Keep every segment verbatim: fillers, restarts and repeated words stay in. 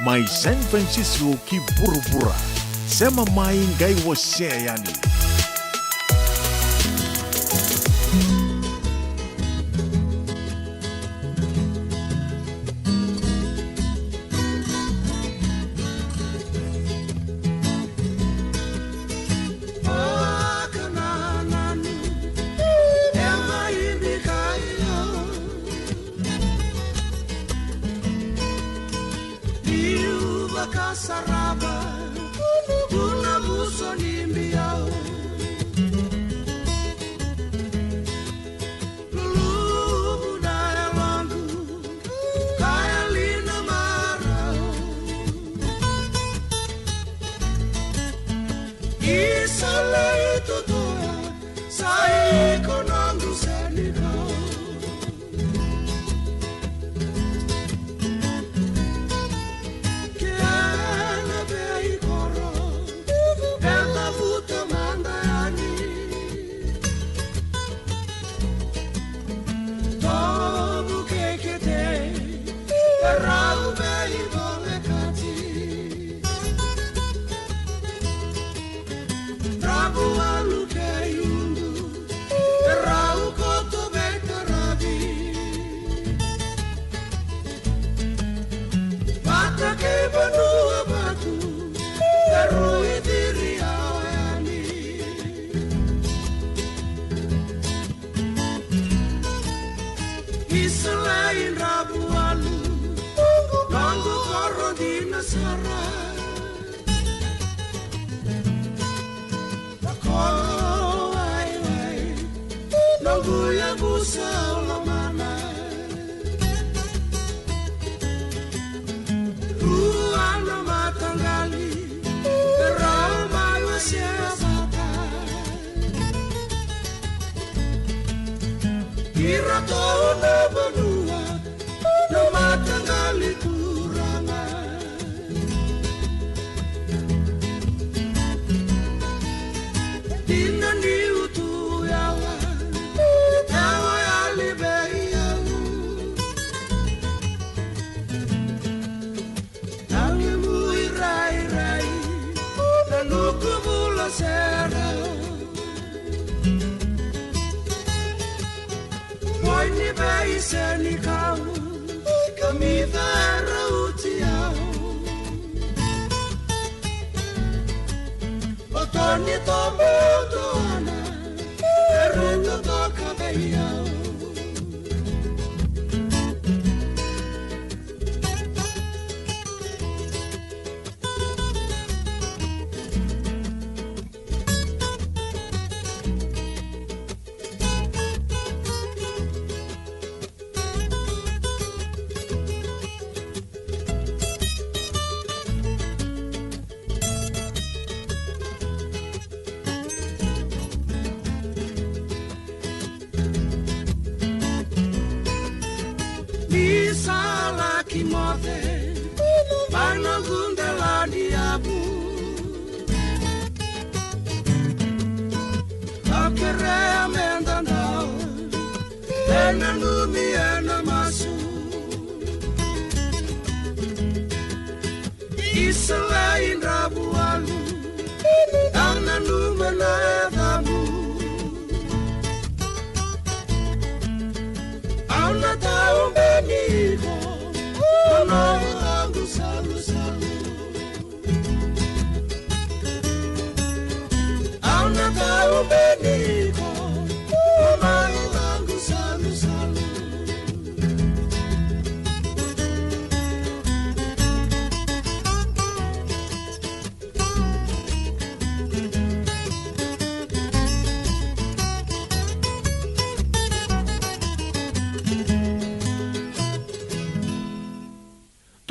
Mai San Francisco ki vuravura. Sema mai qai wasea yani. Niu vakasarava, tu na vuso ni biau. Luluvu na yaloqu, ka yali na marau. Isa lai totoya, sa iko noqu senikau. Kena veikoro, e cavuta mada yani. Tobu keketei, e rau veivolekati. Ravualu kei Udu, e rau koto veitaravi. Vata kei Vanuavatu, e rui ciri yawa yani. Isa lai Dravualu, noqu koro dina sara. Vakawaiwai, noqu yavusa o lomana. Rua na mataqali, e rau mai wasea vata. Iratou na vanua, na mataqali turaga. Dina niu tu yawa, yawa yali vei au. Na limu irairai, na nuku vula sera. Boi ni veisenikau, ka mica e rauti au. Oto ni tobe oto ana, e rui totoka vei au. Ni sa laki moce mai na qudela ni yavu. Au kerea me da dau e nanumi e na masu. Isa lai Dravualu, au nanuma na yacamu. Au na taubeni iko, o noqu salusalu. Au na taubeni iko, o noqu salusalu.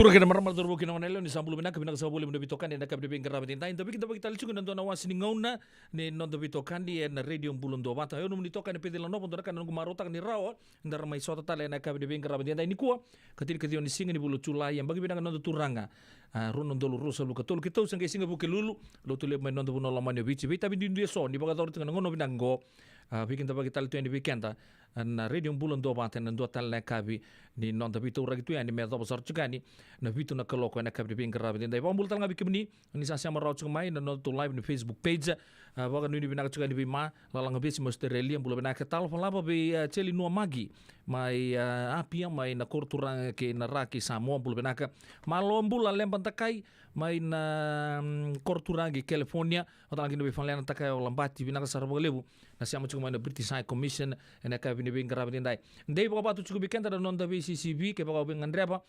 Turaga kei na marama, turaga kei na goneyalewa, ni sa bula vinaka, vinaka saka voli na veitokani ena yakavi ni veiqaravi edaidai. Da veiqaravi tale tiko ena dua na wase ni gauna ni noda veitokani ena Radio Bula Duavata. Io, nomuni itokani Peceli Nova, dua na ka na noqu marautaka ni rawa da ra mai sota tale ena yakavi ni veiqaravi edaidai nikua, ka tinikaciwa ni siga ni vula o Julai, yabaki vinaka na noda Turaga. A, rua na udolu ruasagavulu ka tolu keitou se qai siga Vukelulu, lotu levu mai noda vanua lomani o Viti. Veitavi duidui eso ni vakayacora tiko na gauna vinaka oqo. A, veikidavaki tale tu yani vei keda, a, na Radio Bula Duavata ena dua tale na yakavi ni noda veitauraki tu yani me yacova sara tiko yani na vitu na kaloko ena yakavi ni veiqaravi edaidai. Vakabula tale ga vei kemuni ni sa sema rawa tiko mai na noda tou live ni Facebook page. A, vakanuinui vinaka tiko yani vei Ma Lalaga Vesi mai Australia, bula vinaka. Talofa lava vei, a, Jeli Nuamaki mai, a, Apia, mai na koro turaga kei na Ra kei Samoa, bula vinaka. Malo bula Leba Dakai mai na, mm, koro turaga kei California. Vata kina vei Falena Dakai o Labati, vinaka sara vakalevu na sema tiko mai na British High Commission ena yakavi ni veiqaravi edaidai. Dei vakavatu tiko vei keda na noda veisisivi, kevaka o veigadreva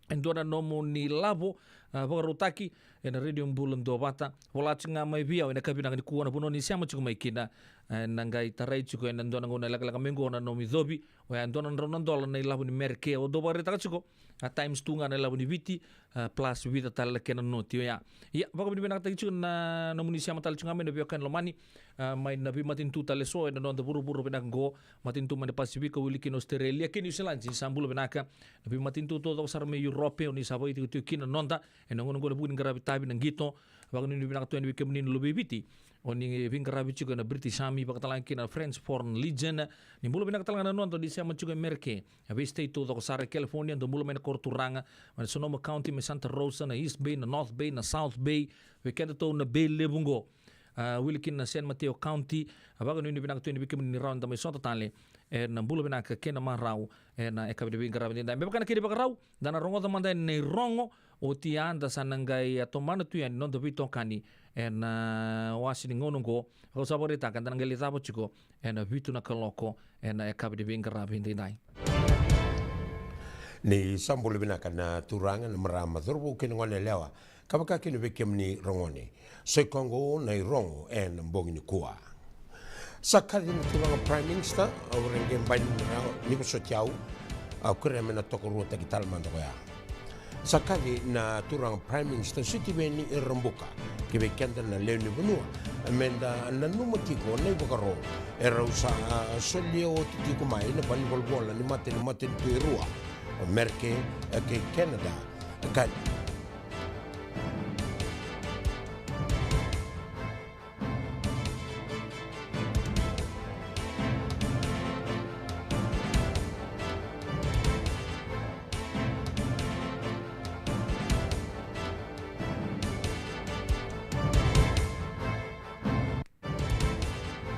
e dua na nomuni lavo, a, vakarautaki ena Radio Bula Duavata, vola tiko ga mai vei au ena yakavi vinaka nikua na vanua ni sema tiko mai kina. E, na qai tarai tiko ena dua na gauna lekaleka mai oqo na nomu icovi, oya e dua na drau na dola na ilavo ni Medicare. Au dau vakaraitaka tiko, a, times two ga na ilavo ni Viti, a, plus vica tale na kena noti oya. Ia, vakavinavinakataki tiko na nomuni sema tale tiko ga mai na veiwekani lomani, a, mai na veimatanitu tale eso ena noda vuravura vinaka oqo, matanitu mai na Pasifika, wili kina Australia kei Niusiladi, ni sa bula vinaka. Na veimatanitu taucoko sara mai Europe, o ni sa vakaitikotiko kina na noda ena gauna oqo ena vuku ni qaravi tavi na qito. Vakanuinui vinaka tu yani vei kemuni na luve i Viti, o ni veiqaravi tiko ena British Army, vakatalega kina na French Foreign Legion. Ni bula vinaka talega na noda o ni sema tiko e Merika, a, vei state taucoko sara, e California, dou bula mai na koro turaga, mai na Sonoma County, mai Santa Rosa, na East Bay, na North Bay, na South Bay, vei kedatou na Bay Levu oqo. A, wili kina na San Mateo County. A, vakanuinui vinaka tu yani vei kemuni ni rawa ni da mai sota tale ena bula vinaka kei na marau ena yakavi ni veiqaravi edaidai. Me vaka na kena ivakarau, da na rogoca mada yani na irogo, oti a da sa na qai, a, tomana tu yani na noda veitokani ena, a, wase ni gauna oqo. Au sa vakaraitaka da na qai lai cava tiko ena vitu na kaloko ena yakavi ni veiqaravi edaidai. Ni sa bula vinaka na turaga, na marama, cauravou kei na gone yalewa, ka vaka kina vei kemuni ragone. Sa i koya oqo na irogo ena bogi nikua. Sa kaci na turaga Prime Minister, au rege bai ni vosoti au, au kerea me na tokaruataki tale mada koya. Sa kaci na turaga Prime Minister Sitiveni Rabuka ki vei keda na lewe ni vanua, me da nanuma tiko na ivakaro e rau sa, a, solia oti tiko mai na valenivolavola ni mata ni matanitu e rua, o Merika, e, kei Canada. Ka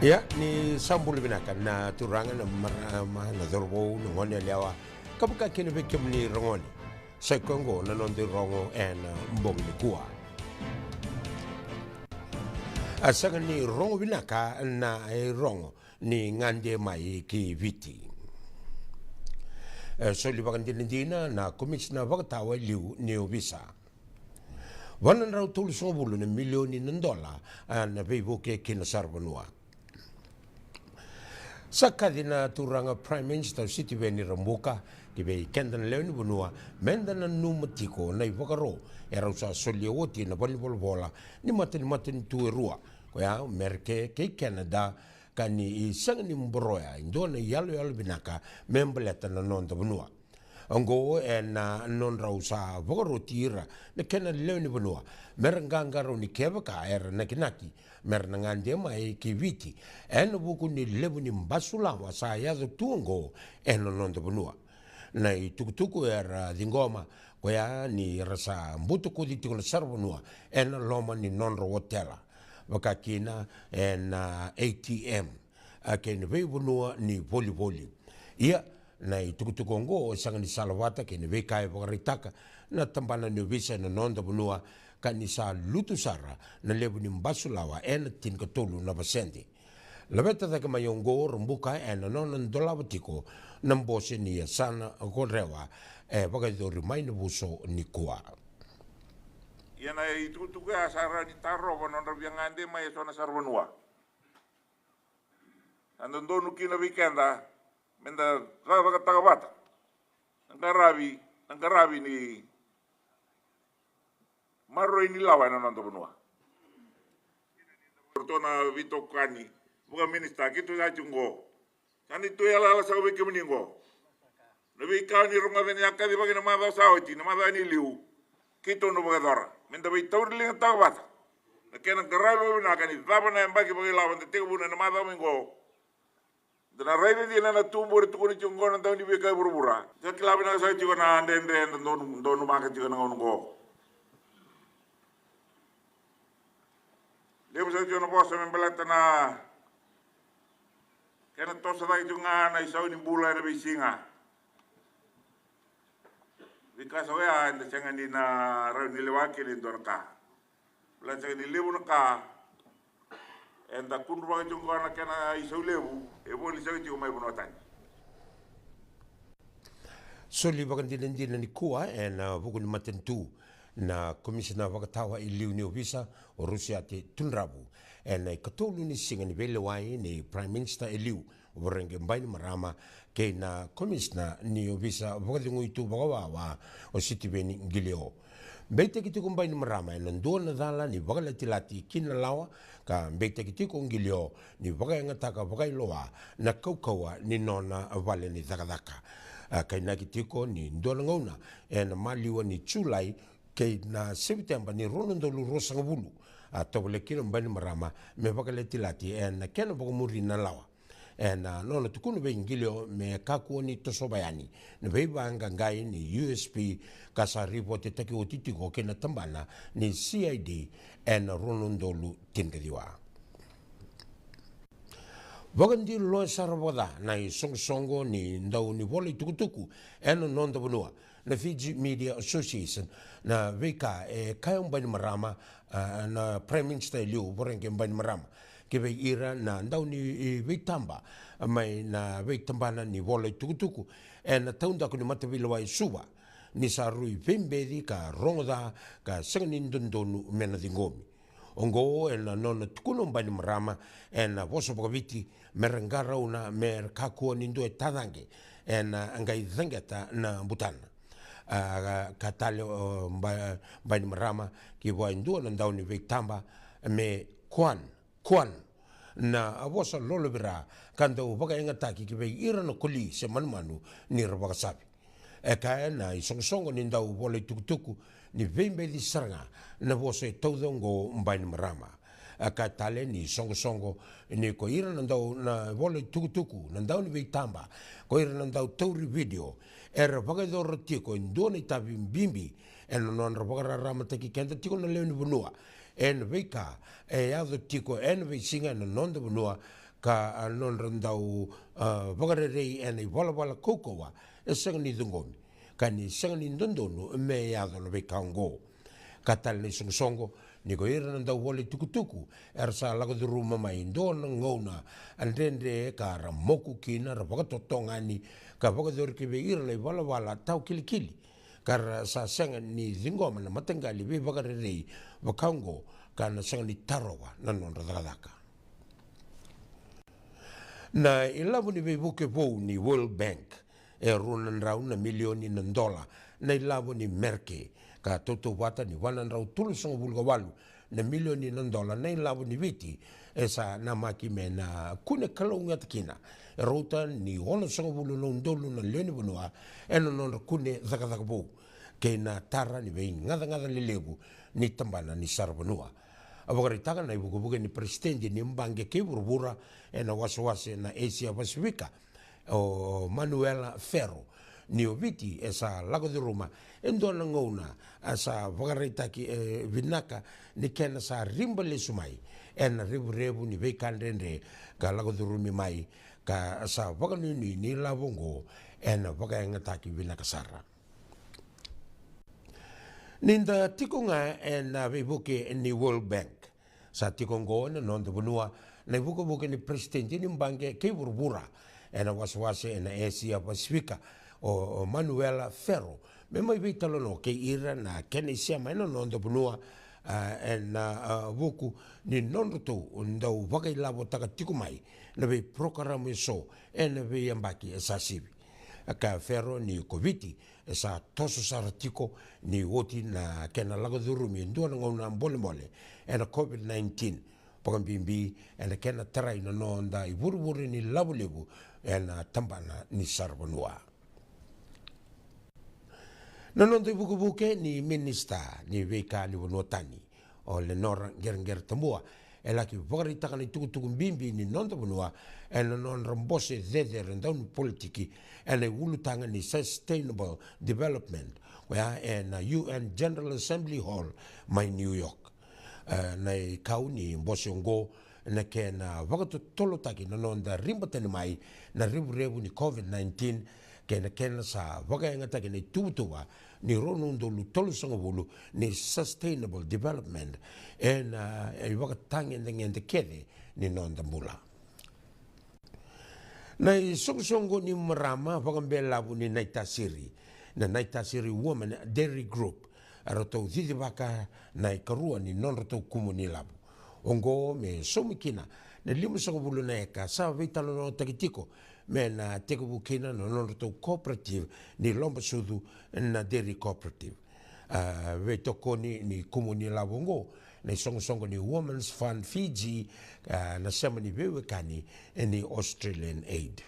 Ia, ni sa bula vinaka na turaga, na marama, na cauravou, na gone yalewa, ka vaka kina vei kemuni ragone. Sa i koya oqo na noda irogo ena bogi nikua. A, sega ni rogo vinaka na irogo ni gade mai ki Viti. E soli vakadinadina na komisina vakatawa e liu ni ovisa. Va na drau tolusagavulu na milioni na dola, a, na veivuke ki na saravanua. Sa kaci na turaga Prime Minister Sitiveni Rabuka ki vei keda na lewe ni vanua, me da nanuma tiko na ivakaro e rau sa solia oti na valenivolavola ni mata ni matanitu e rua, koya o Merika kei Canada, ka ni sega ni boroya e dua na iyaloyalo vinaka me baleta na noda vanua. Oqo ena nodrau sa vakaroti ira na kena lewe ni vanua me ra qaqarauni kevaka era nakinaki me ra na gade mai ki Viti ena vuku ni levu ni basulawa sa yaco tu oqo ena noda vanua. Na itukutuku era ciqoma koya ni ra sa butakoci tiko na saravanua ena loma ni nodra otela, vaka kina ena A T M, a, kei na veivanua ni volivoli. Ia, na itukutuku oqo e sega ni salavata kei na veika e vakaraitaka na tabana ni ovisa ena noda vanua, ka ni sa lutu sara na levu ni basulawa ena tinikatolu na vasede. Laveta cake mai oqo o Rabuka ena nona dolava tiko na bose ni yasana ko Rewa, e vakayacori mai Navuso nikua. Ia na itukutuku ya sa rawa ni tarova na nodra via gade mai eso na saravanua. Sa dodonu kina vei keda me da cakacakataka vata na qaravi, na qaravi ni maroroi ni lawa ena noda vanua. Ratou na veitokani, vakaminisita, keitou sa tiko oqo. Sa ni tu yalayala saka vei kemuni oqo. Na veika ni rogoca ni a kacivaki na macawa sa oti, na macawa ni liu. Keitou na vakayacora me da veitauriligataka vata na kena qaravi vakavinaka ni cava na yabaki vakailavo eda tekivuna ena macawa mai qo. Da na raica dina na tubu era tukuna tiko qo na dau ni veika e vuravura. Da kila vinaka saka tiko na dredre eda donu, donumaka tiko na gauna qo. Levu saka tiko na vosa me baleta na kena toso cake tiko ga na isau ni bula ena veisiga. Veika sa oya eda sega ni na rawa ni lewa kina e dua na ka. Baleta sega ni levu na ka eda kudruvaka tiko qo na kena isau levu e voli saka tiko mai vanua tani. Soli vakadinadina nikua ena vuku ni matanitu na komisina vakatawa e liu ni ovisa o Rusiate Tudravu ena ikatolu ni siga ni veilewai ni Prime Minister e liu, Voreqe Bainimarama, kei na komisina ni ovisa vakacegui tu vakawawa o Sitiveni Qilio. Beitaki tiko Bainimarama ena dua na cala ni vakalatilati ki na lawa, ka beitaki tiko Qilio ni vakayagataka vakailoa na kaukauwa ni nona vale ni cakacaka. A kainaki tiko ni dua na gauna ena maliwa ni Julai kei na Seviteba ni rua na udolu ruasagavulu, a tovolea kina Bainimarama me vakalatilati ena kena vakamuri na lawa. Ena nona tukuna vei Qilio me kakua ni tosova yani na veivaqaqai ni U S P ka sa ripotetaki oti tiko ki na tabana ni C I D ena rua na udolu tinikaciwa. Vakadiloya sara vakaca na isoqosoqo ni dau ni vola itukutuku ena noda vanua, na Fiji Media Association, na veika e kaya o Bainimarama, a, na Prime Minister e liu Voreqe Bainimarama, ki vei ira na dau ni, i, veitaba mai na veitabana ni vola itukutuku ena taudaku ni mataveilewai Suva, ni sa rui veibeci ka rogoca ka sega ni dodonu me na ciqomi. Oqo ena nona tukuna o Bainimarama ena vosa vakaviti me ra qarauna me ra kakua ni dua e tacaqe ena qai caqeta na butana. A, ka tale o Ba-, Bainimarama ki vua e dua na dau ni veitaba me kuan, kuan na vosa lolovira ka dau vakayagataki ki vei ira na koli se manumanu ni ra vakasavi. E kaya na isoqosoqo ni dau vola itukutuku ni veibeci sara ga na vosa e tauca oqo Bainimarama. E kaya tale ni soqosoqo ni ko ira na dau na vola itukutuku, na dau ni veitaba, ko ira na dau tauri vidio, era vakayacora tiko e dua na itavi bibi ena nodra vakararamataki keda tiko na lewe ni vanua ena veika e yaco tiko ena veisiga ena noda vanua, ka, a, nodra dau, a, vakarerei ena ivalavala kaukauwa e sega ni ciqomi, ka ni sega ni dodonu me yaco na veika oqo. Ka tale na isoqosoqo ni ko ira na dau vola itukutuku era sa lako curuma mai dua na gauna a dredre ka ra moku kina, ra vakatotogani ka vakayacori ki vei ira na ivalavala tawa kilikili, ka ra sa sega ni ciqoma na mataqali veivakarerei vaka oqo, ka na sega ni tarova na nodra cakacaka. Na ilavo ni veivuke vou ni World Bank e rua na drau na milioni na dola na ilavo ni Merike, ka tautauvata ni va na drau tolusagavulu ka walu na milioni na dola na ilavo ni Viti e sa namaki me na kune kalougata kina e rauta ni onosagavulu na udolu na lewe ni vanua ena nodra kune cakacaka vou kei na tara ni veigacagaca lelevu ni tabana ni saravanua. A vakaraitaka na ivukevuke ni peresitedi ni baqe kei vuravura ena wasewase na Asia Pasifika, o Manuela Ferro, ni o Viti e sa lako curuma e dua na gauna a sa vakaraitaki, e, vinaka ni kena sa riba lesu mai ena revurevu ni veika dredre ka lako curumi mai, ka sa vakanuinui ni lavo oqo ena vakayagataki vinaka sara. Ni da tiko ga ena veivuke ni World Bank, sa tiko oqo ena noda vanua na ivukevuke ni peresitedi ni baqe kei vuravura ena wasewase ena Asia Pasifika, o, o Manuela Ferro, me mai veitalanoa kei ira na kena isema ena noda vanua, a, ena, a, vuku ni nodratou dau vakailavotaka tiko mai na veiporokaramu eso ena veiyabaki e sa sivi. A kaya Ferro ni ko Viti e sa toso sara tiko ni oti na kena lako curumi e dua na gauna bolebole ena COVID nineteen, vakabibi ena kena tarai na noda ivurevure ni lavo levu ena tabana ni saravanua. Na noda ivukevuke ni minisita ni veika ni vanua tani, o Lenora Qereqere Tabua, e laki vakaraitaka na itukutuku bibi ni noda vanua ena nodra bose cecere dau ni politiki ena iulutaga ni sustainable development, oya ena U N General Assembly Hall mai New York. E, na ikau ni bose oqo na kena vakatotolotaki na noda riba tani mai na revurevu ni COVID nineteen, kei na kena sa vakayagataki na ituvatuva ni rua na udolu tolusagavulu ni sustainable development ena ivakatagedegede kece ni noda bula. Na isoqosoqo ni marama vakabelavu ni Naitasiri, na Naitasiri Women Dairy Group, eratou cicivaka na ikarua ni nodratou kumuni lavu. Oqo me saumi kina na limasagavulu na eka sa veitalanoataki tiko me na tekivu kina na nodratou cooperative ni lobasucu na Dairy Cooperative. A, veitokoni ni kumuni lavu oqo na isoqosoqo ni Women's Fund Fiji, a, na sema ni veiwekani ni Australian Aid.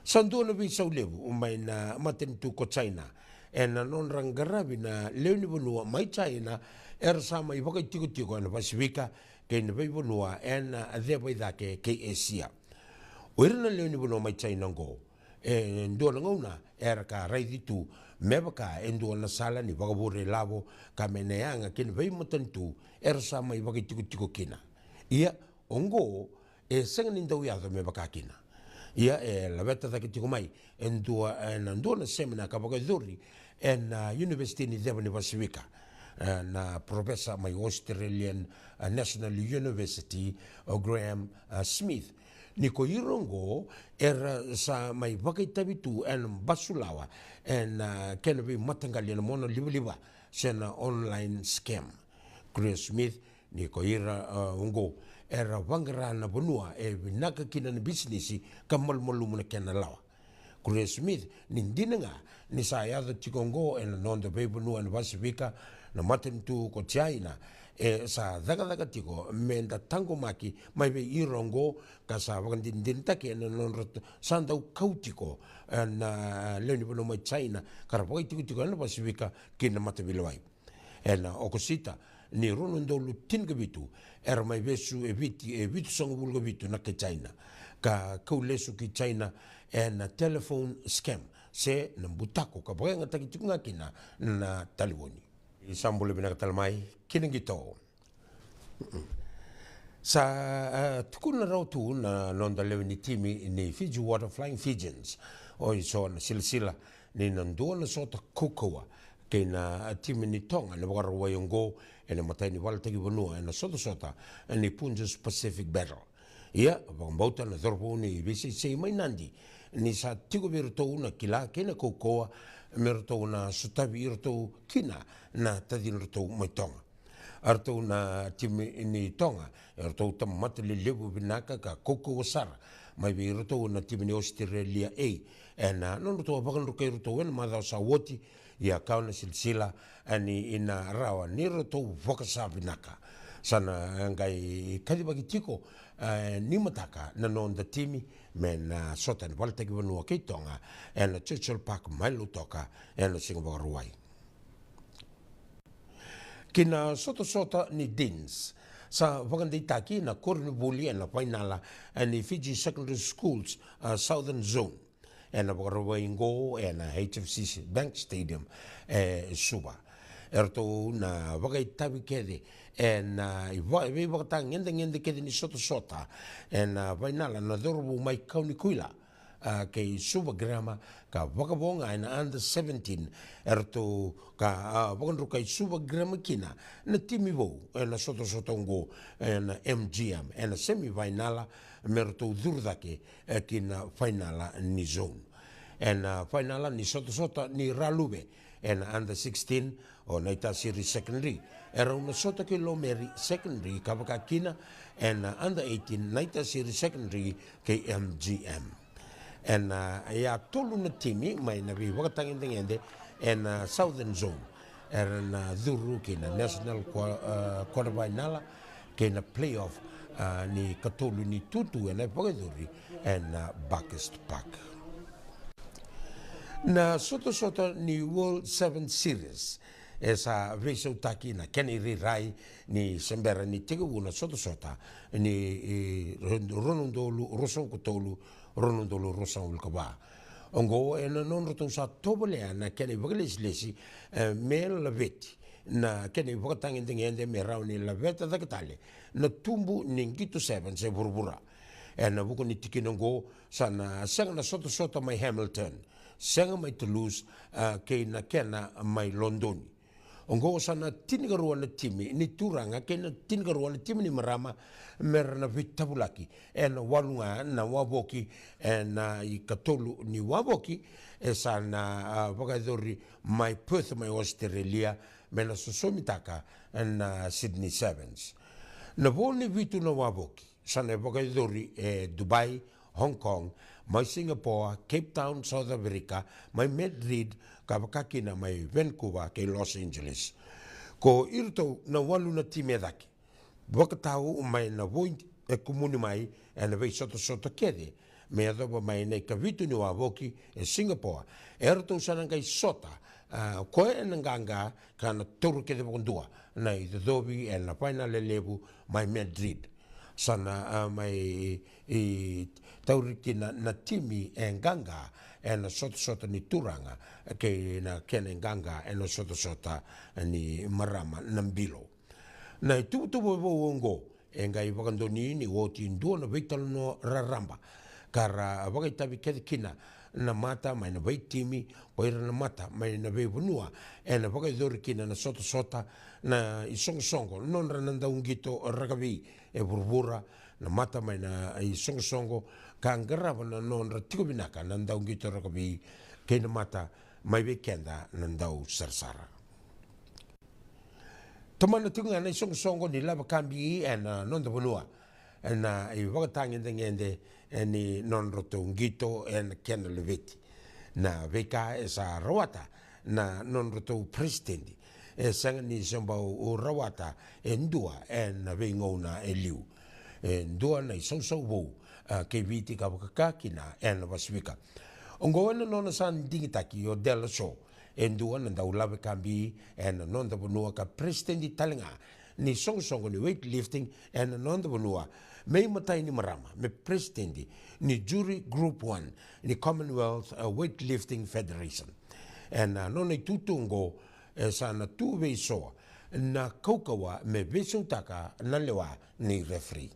Sa dua na veisau levu mai na matanitu ko China ena nodra qaravi na lewe ni vanua mai China era sa mai vakaitikotiko ena Pasifika kei na veivanua ena ceva i cake kei Esia. O ira na lewe ni vanua mai China oqo, e dua na gauna era ka raici tu me vaka e dua na sala ni vakavure lavo ka me na yaga ki na veimatanitu era sa mai vakaitikotiko kina. Ia, oqo e sega ni dau yaco me vaka kina. Ia, e laveta cake tiko mai e dua, ena dua na semina ka vakayacori ena Univesiti ni Ceva ni Pasifika, e, na profesa mai Australian, e, National University, o Graham, e, Smith. Ni ko ira oqo era sa mai vakaitavi tu ena basulawa ena kena veimataqali ena mona livaliva se na online scam. Graham Smith, ni ko ira, a, oqo era vaqara na vanua e vinaka kina na bisinisi ka malumalumu na kena lawa. Graham Smith, ni dina ga ni sa yaco tiko oqo ena noda veivanua ena Pasifika na matanitu ko China, e sa cakacaka tiko me da taqomaki mai vei ira oqo ka sa vakadinadinataki ena nodra t-, sa dau kau tiko, e, na lewe ni vanua mai China ka ra vakaitikotiko ena Pasifika ki na mataveilewai. Ena Okosita ni rua na udolu tinikavitu era mai vesu e Viti e vitusagavulu ka vitu na kai China ka kau lesu ki China ena telephone scam se na butako ka vakayagataki tiko ga kina na talevoni. Ni sa bula vinaka tale mai ki na qito. Sa, e, tukuna rawa tu na noda lewe ni timi ni Fiji Water Flying Fijians o i so na silasila ni na dua na sota kaukauwa kei na timi ni Toga ena Vakarauwai oqo ena imatai ni valetaki vanua ena sotasota ni Punjas Pacific Battle. Ia, vakabauta na cauravou ni veiseisei mai Nadi ni sa tiko vei iratou na kila kei na kaukauwa me ratou na sotavi iratou kina na tacidratou mai Toga. A ratou na timi ni Toga, e ratou tamata lelevu vinaka ka kaukauwa sara mai vei iratou na timi ni Australia A ena nodratou a vakadrukai iratou ena macawa sa oti. Ia, kau na silasila, e, ni na rawa ni ratou vakasa vinaka. Sa na qai kacivaki tiko, e, ni mataka na noda timi me na sota ena valetaki vanua kei Toga ena Churchill Park mai Lautoka ena siga Vakarauwai. Ki na sotasota ni Deans, sa vakadeitaki na koronivuli ena fainala ni Fiji Secondary Schools, a, Southern Zone ena Vakarauwai oqo ena H F C C Bank Stadium e Suva. Eratou na vakaitavi kece ena iva-, veivakatagedegede kece ni sotasota ena fainala na cauravou mai Kaunikuila, a, kei Suva Grammar, ka vakavo ga ena under seventeen, eratou ka, a, vakadrukai Suva Grammar kina na timi vou ena sotasota oqo ena M G M, ena semi fainala me ratou curu cake, e, ki na fainala ni zone. Ena fainala ni sotasota ni Raluve ena under sixteen, o Naitasiri Secondary, e rau na sota kei Lomeri Secondary, ka vaka kina ena under eighteen, Naitasiri Secondary kei M G M. Ena, a, ia tolu na timi mai na veivakatagedegede ena Southern Zone era na curu ki na National Qua-, a, Quarter Final kei na playoff, a, ni katolu ni tutu ena vakayacori ena, a, Buckhurst Park. Na sotasota ni World Sevens Series e sa veisautaki na kena irairai ni se bera ni tekivu na sotasota ni, e, rua na udolu ruasagavulu ka tolu, rua na udolu ruasagavulu ka va. Oqo ena nodratou sa tovolea na kena ivakalesilesi, e, me laveti na kena ivakatagedegede me rawa ni laveta cake tale na tubu ni qito sevens e vuravura. Ena vuku ni tikina oqo, sa na sega na sotasota mai Hamilton, sega mai Toulouse, a, kei na kena mai Lodoni. Oqo sa na tinikarua na timi ni turaga kei na tinikarua na timi ni marama me ra na veitavulaki ena walu ga na wavoki, ena ikatolu ni wavoki e sa na, a, vakayacori mai Perth mai Australia, me na sosomitaka na Sydney Sevens. Na vo ni vitu na wavoki sa na vakayacori e Dubai, Hong Kong, mai Singapore, Cape Town, South Africa, mai Madrid, ka vaka kina mai Vancouver kei Los Angeles. Ko iratou na walu na timi e cake vakatau mai na vo e kumuni mai ena veisotasota kece me yacova mai na ikavitu ni wavoki e Singapore. Eratou sa na qai sota, a, koya ena qaqa ka na taura kece vakadua na icocovi ena fainale levu mai Madrid. Sa na, a, mai, i, tauri kina na timi e qaqa ena sotasota ni turaga kei na kena iqaqa ena sotasota ni marama na bilo. Na ituvatuva vou oqo e qai vakadonui ni oti dua na veitalanoa raraba ka ra vakaitavi kece kina na mata mai na veitimi, ko ira na mata mai na veivanua ena vakayacori kina na sotasota, na isoqosoqo nodra na dauqito rakavi e vuravura, na mata mai na isoqosoqo ka qarava na nodra tiko vinaka na dauqito rakavi kei na mata mai vei keda na dausarasara. Tomana tiko ga na isoqosoqo ni lave ka bi ena noda vanua ena ivakatagedegede ni nodratou qito ena kena laveti. Na veika e sa rawata na nodratou peresitedi e sega ni se bau rawata e dua ena veigauna e liu. E dua na isausau vou, a, kei Viti ka vakakina ena Pasifika. Oqo ena nona sa digitaki o De La Soa e dua na daulave ka bi ena noda vanua ka peresitedi tale ga ni soqosoqo ni weightlifting ena noda vanua, me imatai ni marama me peresitedi ni juri group one ni Commonwealth, a, Weightlifting Federation. Ena nona itutu oqo e sa na tu vei Soa na kaukauwa me veisautaka na lewa ni referee.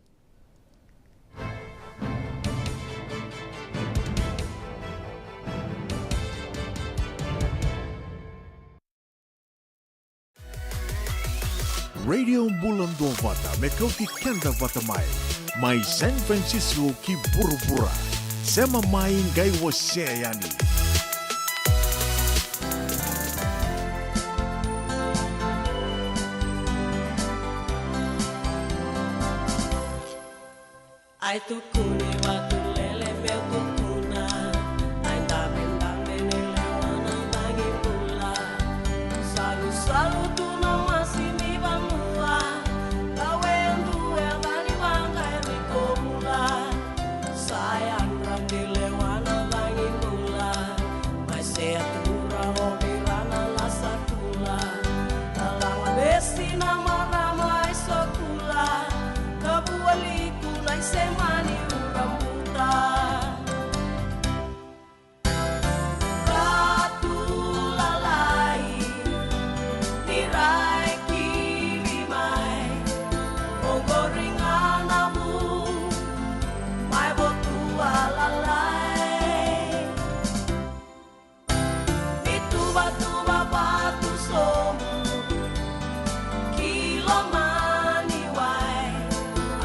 Radio Bula Duavata me kauti keda vata mai. Mai San Francisco ki vuravura. Sema mai qai wasea yani. Ai tukuni vatu lele meu tukuna. Ai dabe dabe ni lewa na cagi bula. Salu salu tu na masi ni vanua. Kawe due vani vaqa e riko bula. Sa yadra ni lewa na cagi bula. Mai se a tura o vira na lasa kula. Na lawa vesi na marama e so kula. Ka vua liku na i semani ura buta. Ratu lalai, ni rai kivi mai, oqori ga na vu, mai votua lalai. Ni tuvatuva vatu sobu, ki loma ni wai,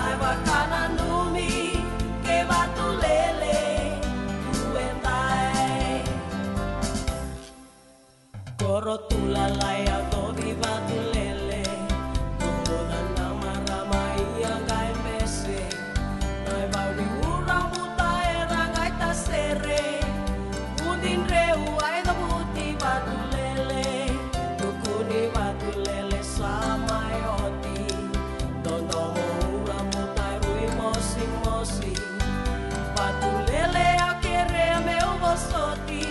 ai vakananumi, kei vatu lele, tu e dai. Koro tu lalai a tovi vatu lele. Tumuda na marama ia qai mese. Nai vau ni ura buta era qai tasere. Vudi dreu ai cavuti vatu lele. Tukuni vatu lele sa mai oti. Dodomo ura buta rui mosimosi. Vatu lele a kere meu vosoti.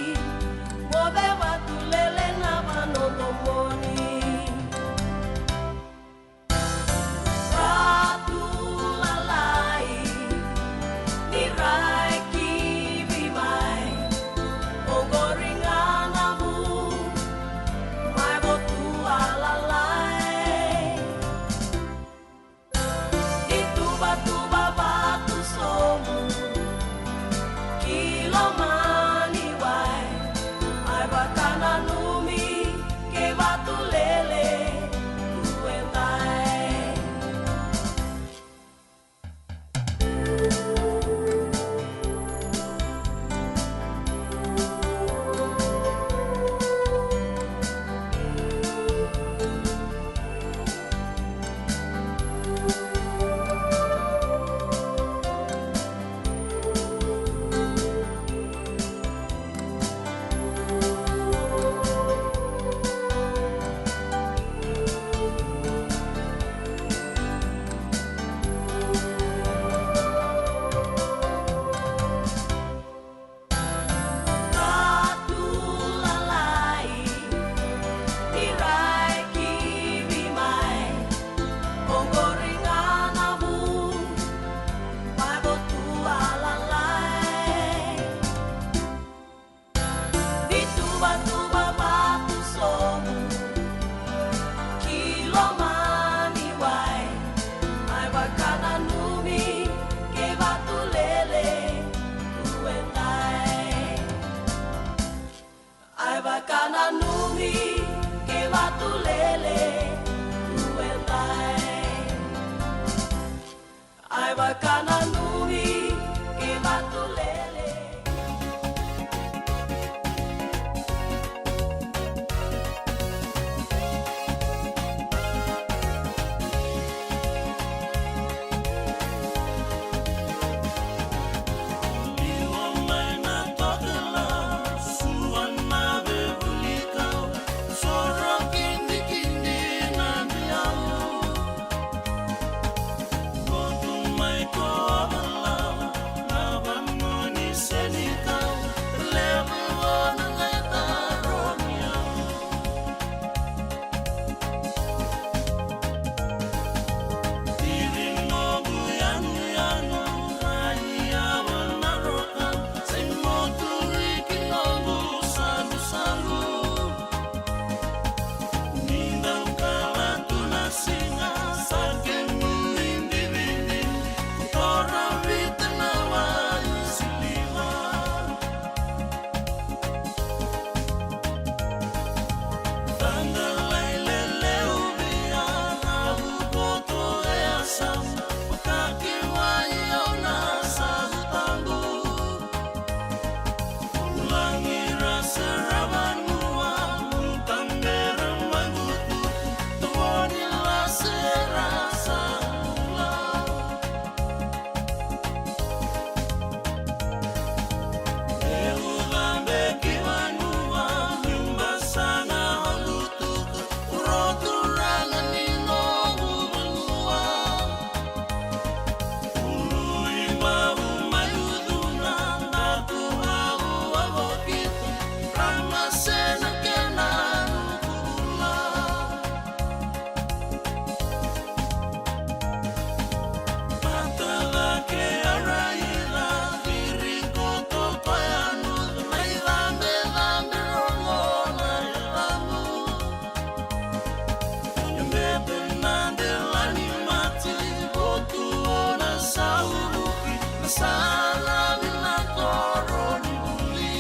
Bebe na delani mati, votu na sauvuki, na sala ni na koro ni vuli.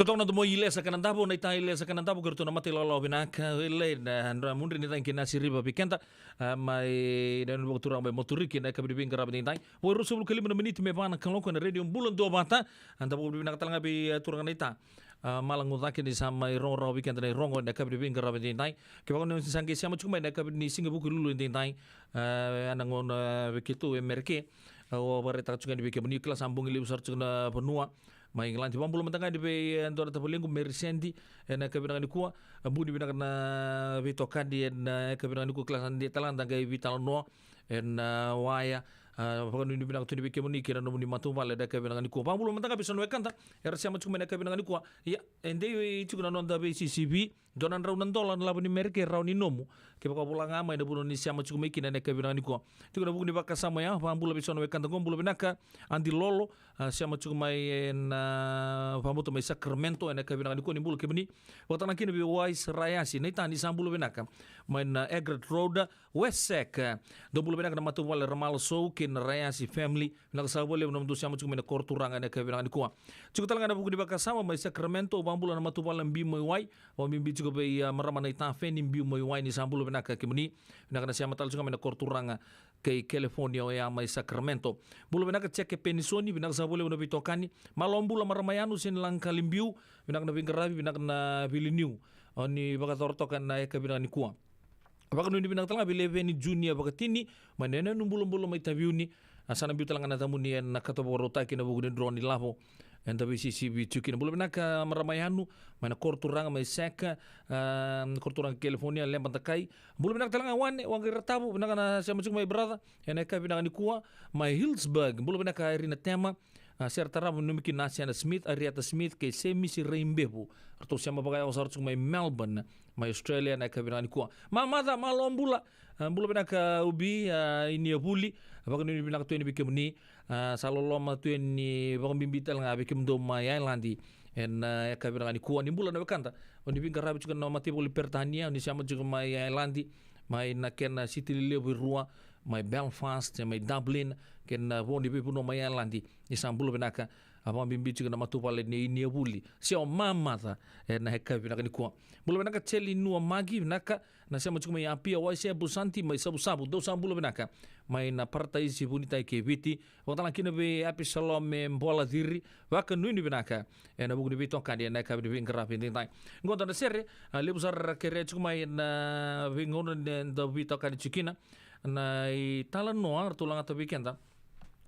Totoka na domo i Lesa Kanadavo, na ita i Lesa Kanadavo, kei ratou na mata ilawalawa vinaka, e lai na, na mudri ni cagi kei na siriva vei keda, a, mai na nunu vakaturaga mai Moturiki, na yakavi ni veiqaravi edaidai. Vo e ruasagavulu ka lima na miniti me va na kaloko ena Radio Bula Duavata, a, da vakavinavinaka tale ga vei, a, turaga na ita. A, Mala Gucake ni sa mai rogo rawa vei keda na irogo ena yakavi ni veiqaravi edaidai. Kevaka ni sa qai sema tiko mai ena yakavi ni siga Vukelulu edaidai, a, ena gauna vei keitou e Mereke, a, au vakaraitaka tiko yani vei kemuni, kila sa bogi levu sara tiko na vanua mai Igiladi. Vakabula mada ga yani vei, e, dua na tavalequ Meri Sedi ena yakavi vinaka nikua. A, bula vinaka na veitokani ena yakavi vinaka nikua, kila sa dei tale ga da qai veitalanoa ena, a, waya. A, vakanuinui vinaka tu yani vei kemuni kei na nomuni matavuvale ena yakavi vinaka nikua. Vakabula mada ga vei so na wekada era sema tiko mai ena yakavi vinaka nikua. Ia, e dei tiko na noda veisisivi, dua na drau na dola na lavo ni Mereke e rawa ni nomu. Kevaka o vola ga mai na vanua ni sema tiko mai kina ena yakavi vinaka nikua. Tiko ena vuku ni vakasama oya, vakabula vei so na wekada qo, bula vinaka Adi Lolo, a, sema tiko mai ena, a, vakabauta mai Sacramento ena yakavi vinaka nikua, ni bula kemuni. Vakatale ga kina vei Wise Rayasi, na ita ni sa bula vinaka mai na Egret Road, Wesek. Dou bula vinaka na matavuvale Ramalosou kei na Rayasi family. Vinaka sara vakalevu na nomudou sema tiko mai na koro turaga ena yakavi vinaka nikua. Tiko tale ga ena vuku ni vakasama mai Sacramento, vakabula na matavuvale Biu mai Wai. Vakabibi tiko vei, a, marama na ita Feni Biu mai Wai, ni sa bula vinaka kemuni. Vinaka na sema tale tiko ga mai na koro turaga kei California oya mai Sacramento. Bula vinaka Jeke Penisoni, vinaka sara vakalevu na veitokani. Malo bula marama yanu Seni Laqali Biu, vinaka na veiqaravi, vinaka na veileniu o ni vakayacora toka ena yakavi vinaka nikua. Vakanuinui vinaka tale ga vei Leveni Junior Vakatini mai na yanuyanu bulabula mai Taveuni. A, sa na biu tale ga na yacamuni ena kato vakarautaki ena vuku ni dro ni lavo eda veisisivi tiko kina. Bula vinaka marama yanu mai na koro turaga mai Seka, a, koro turaga California, Leba Dakai. Bula vinaka tale ga Wane Waqairatavu, vinaka na sema tiko mai brother ena yakavi vinaka nikua. Mai Hillsburg, bula vinaka Irina Tema, a, Sera Tarava, nanumi kina Asiana Smith, Ariata Smith kei Semisi Raibevu. Ratou sema vakayawa sara tiko mai Melbourne, mai Australia ena yakavi vinaka nikua. Mamaca, malo bula, a, bula vinaka Ubi, a, i Niavuli. Vakanuinui vinaka tu yani vei kemuni, a, sa loloma tu yani vakabibi tale ga vei kemudou mai Ailadi ena, a, yakavi vinaka nikua. Ni bula na wekada o ni veiqaravi tiko ena mataivalu i Peritania, o ni sema tiko mai Ailadi, mai na kena siti lelevu e rua, mai Belfast, mai Dublin, kei na vo ni veivanua mai Ailadi. Ni sa bula vinaka, a, vakabibi tiko na matavuvale nei Niavuli se o Mamaca ena yakavi vinaka nikua. Bula vinaka Jeli Nua Magi, vinaka na sema tiko mai Apia, Waise Busanti mai Savusavu, dou sa bula vinaka mai na Parataisi, Vunitai kei Viti. Vakatale ga kina vei Apisalome Bola Ciri, vakanuinui vinaka ena vuku ni veitokani ena yakavi ni veiqaravi edaidai. Qo dua na sere, a, levu sara era kerea tiko mai ena veigauna ni da veitokani tiko kina. Na italanoa ratou lagata vei keda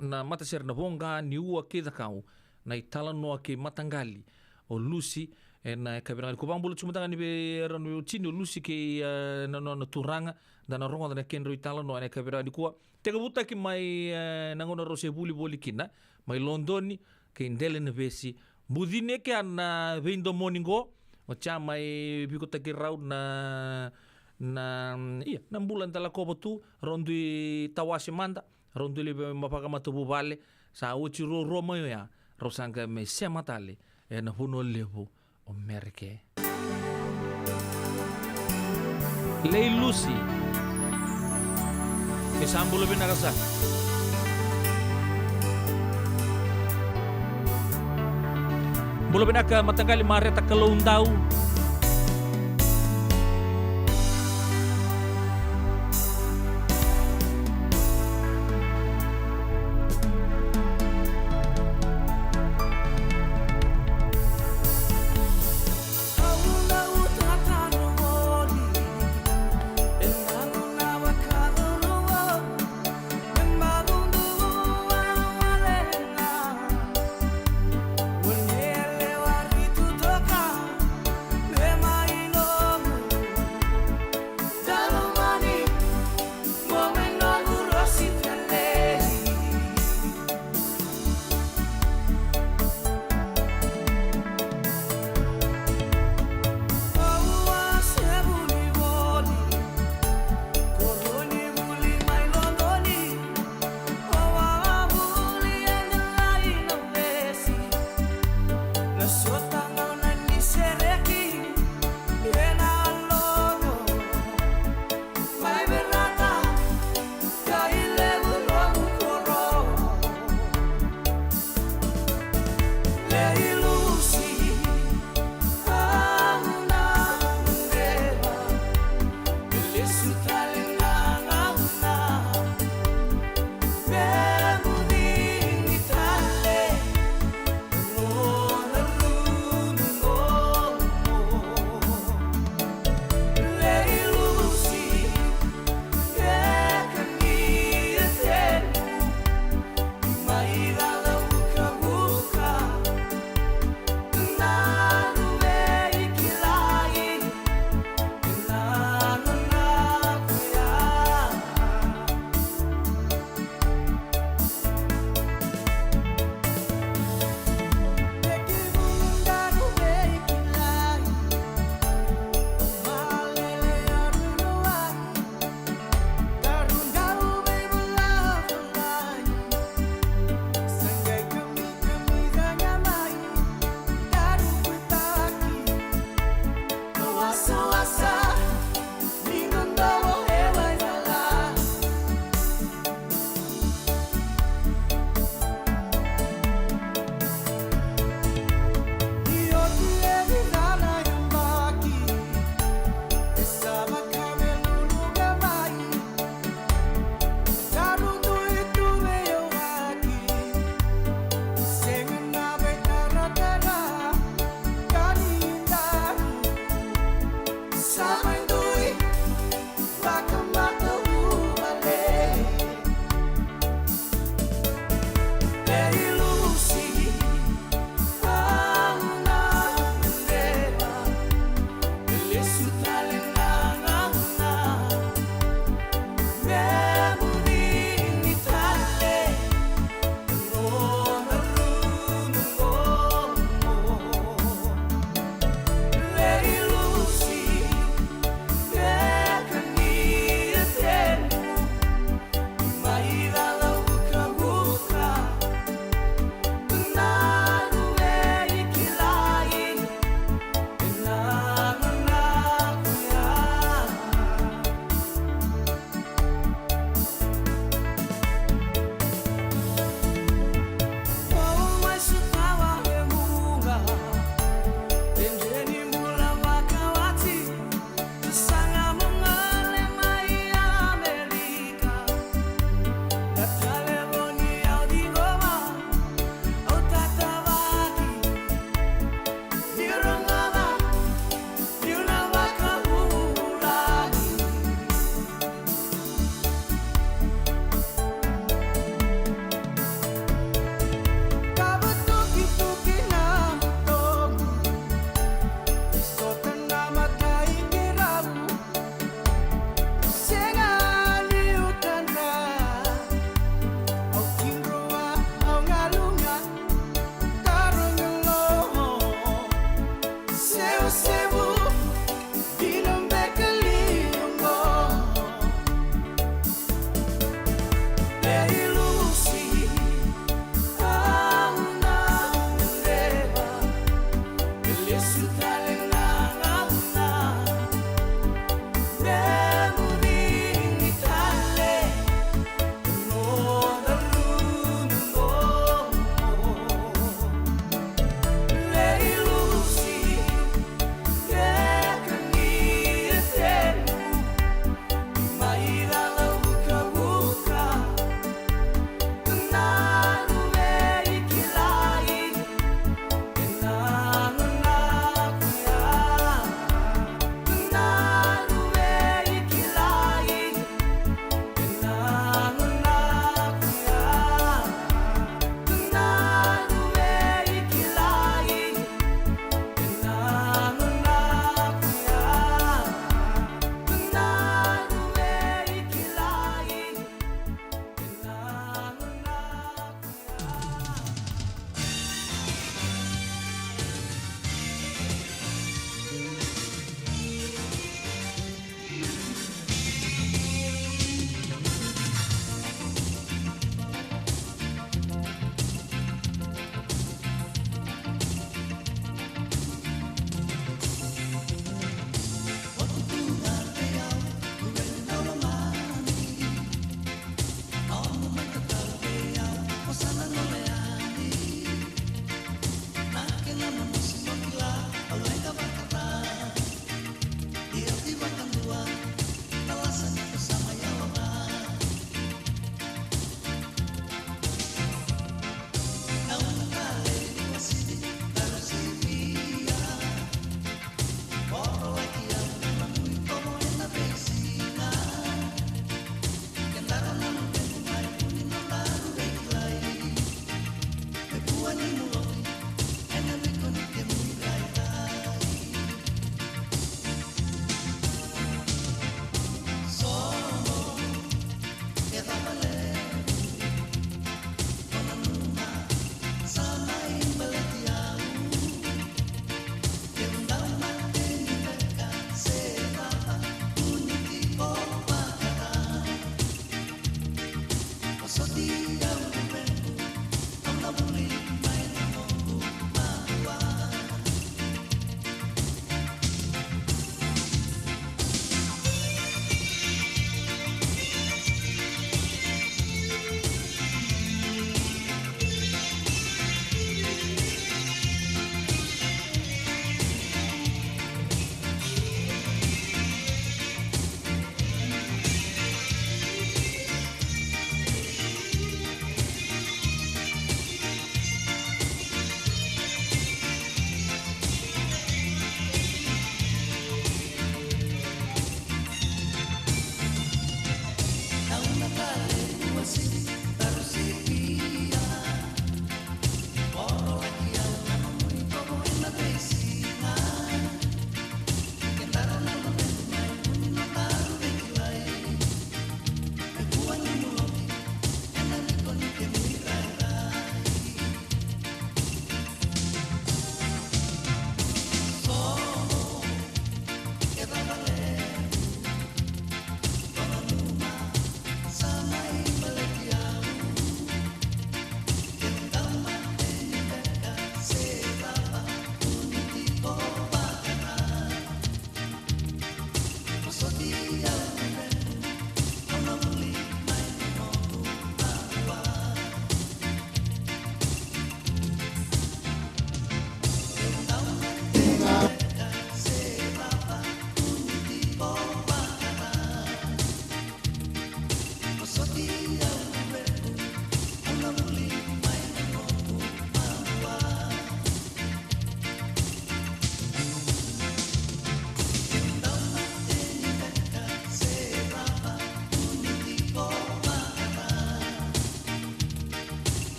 na matasere Na Voqa ni Ua kei Cakau, na italanoa kei mataqali o Lusi ena yakavi vinaka nikua. Vakabula tiko mada ga yani vei rau na watiqu o Lusi kei, e, na nona turaga, da na rogoca na kedrau italanoa ena yakavi vinaka nikua. Tekivutaki mai, e, na gauna rau se vuli voli kina mai Lodoni kei Delainavesi. Bucini e kea na veidomoni qo, oti ya mai vikotaki rau na, na, ia, na bula eda lakova tu, rau dui tawase mada, rau dui lai vakamatavuvale. Sa oti ruarua mai oya, rau sa qai mai sema tale ena vanua levu o Mereke. Lei Lusi. Ni sa bula vinaka saka. Bula vinaka mataqali Mareta Kaloudau. Wasawasa ni dodonu e wainala. Ni oti e vica na yabaki, e sa vaka me luluqa mai. Sa lutu i tu me yawaki, sega na veitaratara ka ni daru.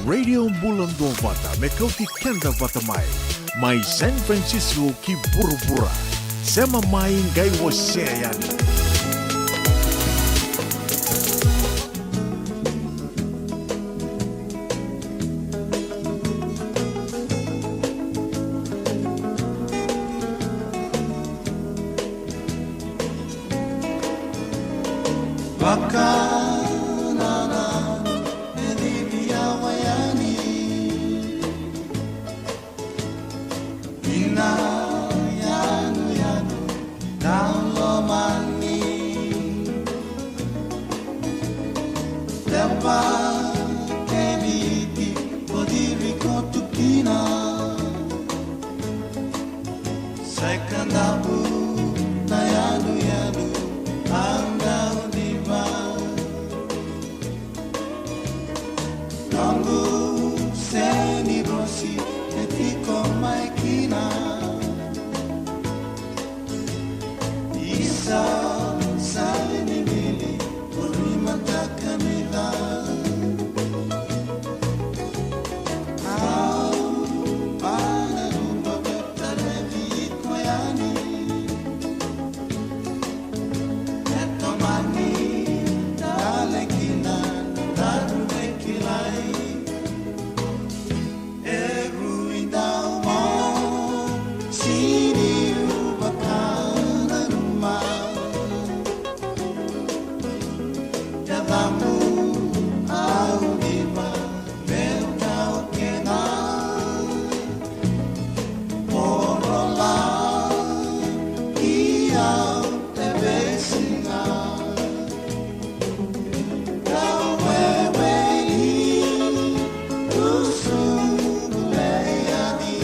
Radio Bula Duavata, me kauti keda vata mai. Mai San Francisco ki vuravura. Sema mai, qai wasea yani. Vakanananu e civi yawa yani. Ina yanuyanu daulomani. Lepa keviti o civi koto kina. Sai ka dabu na yanuyanu au dau diva. Noqu seni vosi e tiko mai kina. Isa seni vili o ni mataka ni ca. Au pana ruba veta levi iko yani. E tomani dale kina na daru veikilai. E rui dau mo sini uba kana numa. Yacamu au diva meu dau kena. Orola ki au e veisiga. Dau weweli tu suru lei yani.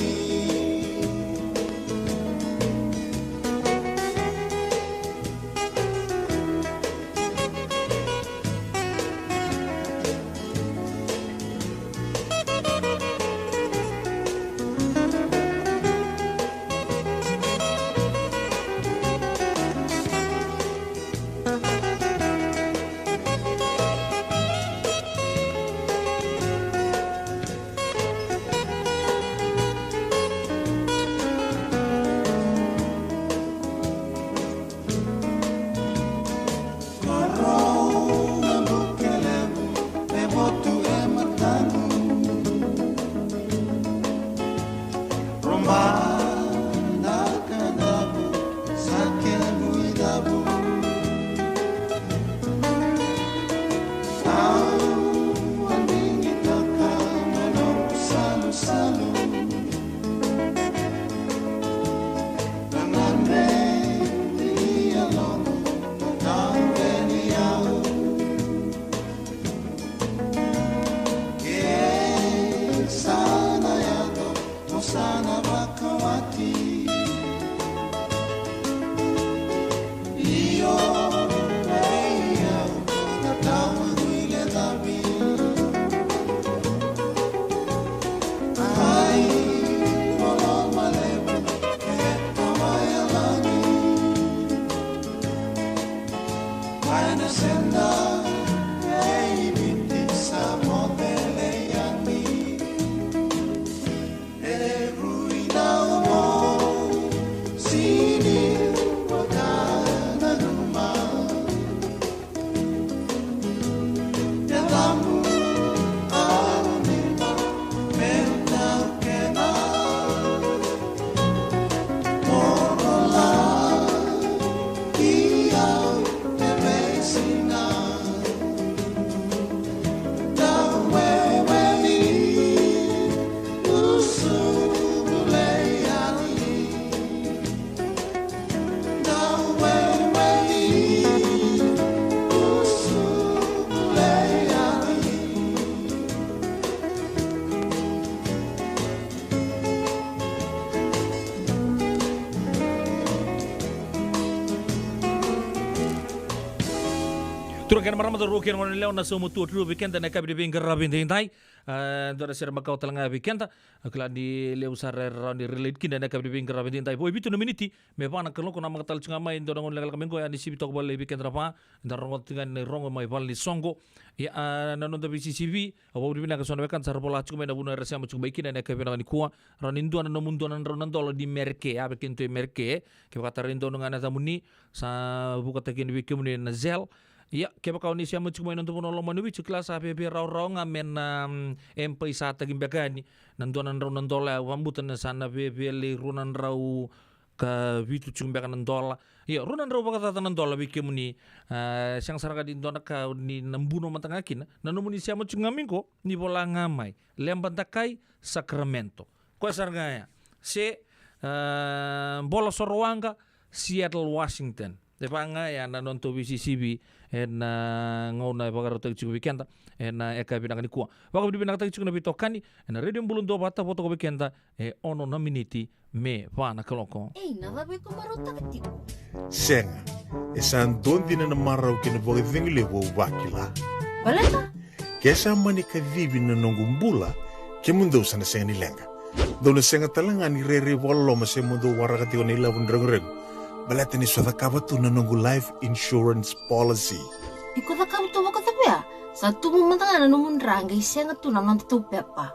Korou na buke levu e votu e mataqu. Roba na ka davu sa kemu i davu. Au a digitaka na noqu salusalu. Turaga kei na marama, cauravou kei na goneyalewa, na sauma tu o Drew vei keda ena yakavi ni veiqaravi edaidai. A, dua na sere makawa tale ga vei keda. Au kila ni levu sara era rawa ni relate kina ena yakavi ni veiqaravi edaidai. Vo e vitu na miniti me va na kaloko, namaka tale tiko ga mai e dua na gauna lekaleka mai qo, a ni sivi toka vale vei keda na va. Eda rogoca tiko ga na irogo mai vale ni soqo. Ia, a, na noda veisisivi, au vakavinavinaka eso na wekada sa ra vola tiko mai na vanua era sema tiko mai kina ena yakavi vinaka nikua. Rawa ni dua na nomu dua na drau na dola ni Merike, a, vei kedatou e Merike. Kevaka tarai donu ga na yacamuni, sa vukataki yani vei kemuni na Zelle. Ia, kevaka o ni sema tiko mai na noda vanua lomani o Viti, kila sa viavia rawarawa ga me na, mm, M-PAiSA-taki beka yani na dua na drau na dola, au vabuta ni sa na viavia lai rua na drau ka vitu tiko beka na dola. Ia, rua na drau vakacaca na dola vei kemuni. A, sega sara ga ni dua na ka ni na buno mada ga kina. Na nomuni sema tiko ga mai qo, ni vola ga mai Lebadakai, Sacramento. Koya sara ga ya. Se, a, Bola Sorowaqa, Seattle, Washington. E va ga ya na nodatou veisisivi ena, a, gauna e vakarautaki tiko vei keda ena, a, yakavi vinaka nikua. Vakavinavinakataki tiko na veitokani ena Radio Bula Duavata, vo toka vei keda e ono na miniti me va na kaloko. Ei, na cava iko marautaka tiko? Sega, e sa dua dina na marau kei na vakacegu levu au vakila. Baleta? Ke sa mani kacivi na noqu bula, kemudou sa na sega ni leqa. Dou na sega tale ga ni rairai vakaloloma se mo dou waraka tiko na ilavo ni reguregu, baleta ni sa cakava tu na noqu life insurance policy. Iko cakava tu vakacava ya? Sa tubu mada ga na nomu dra qai sega tu na nodatou pepa.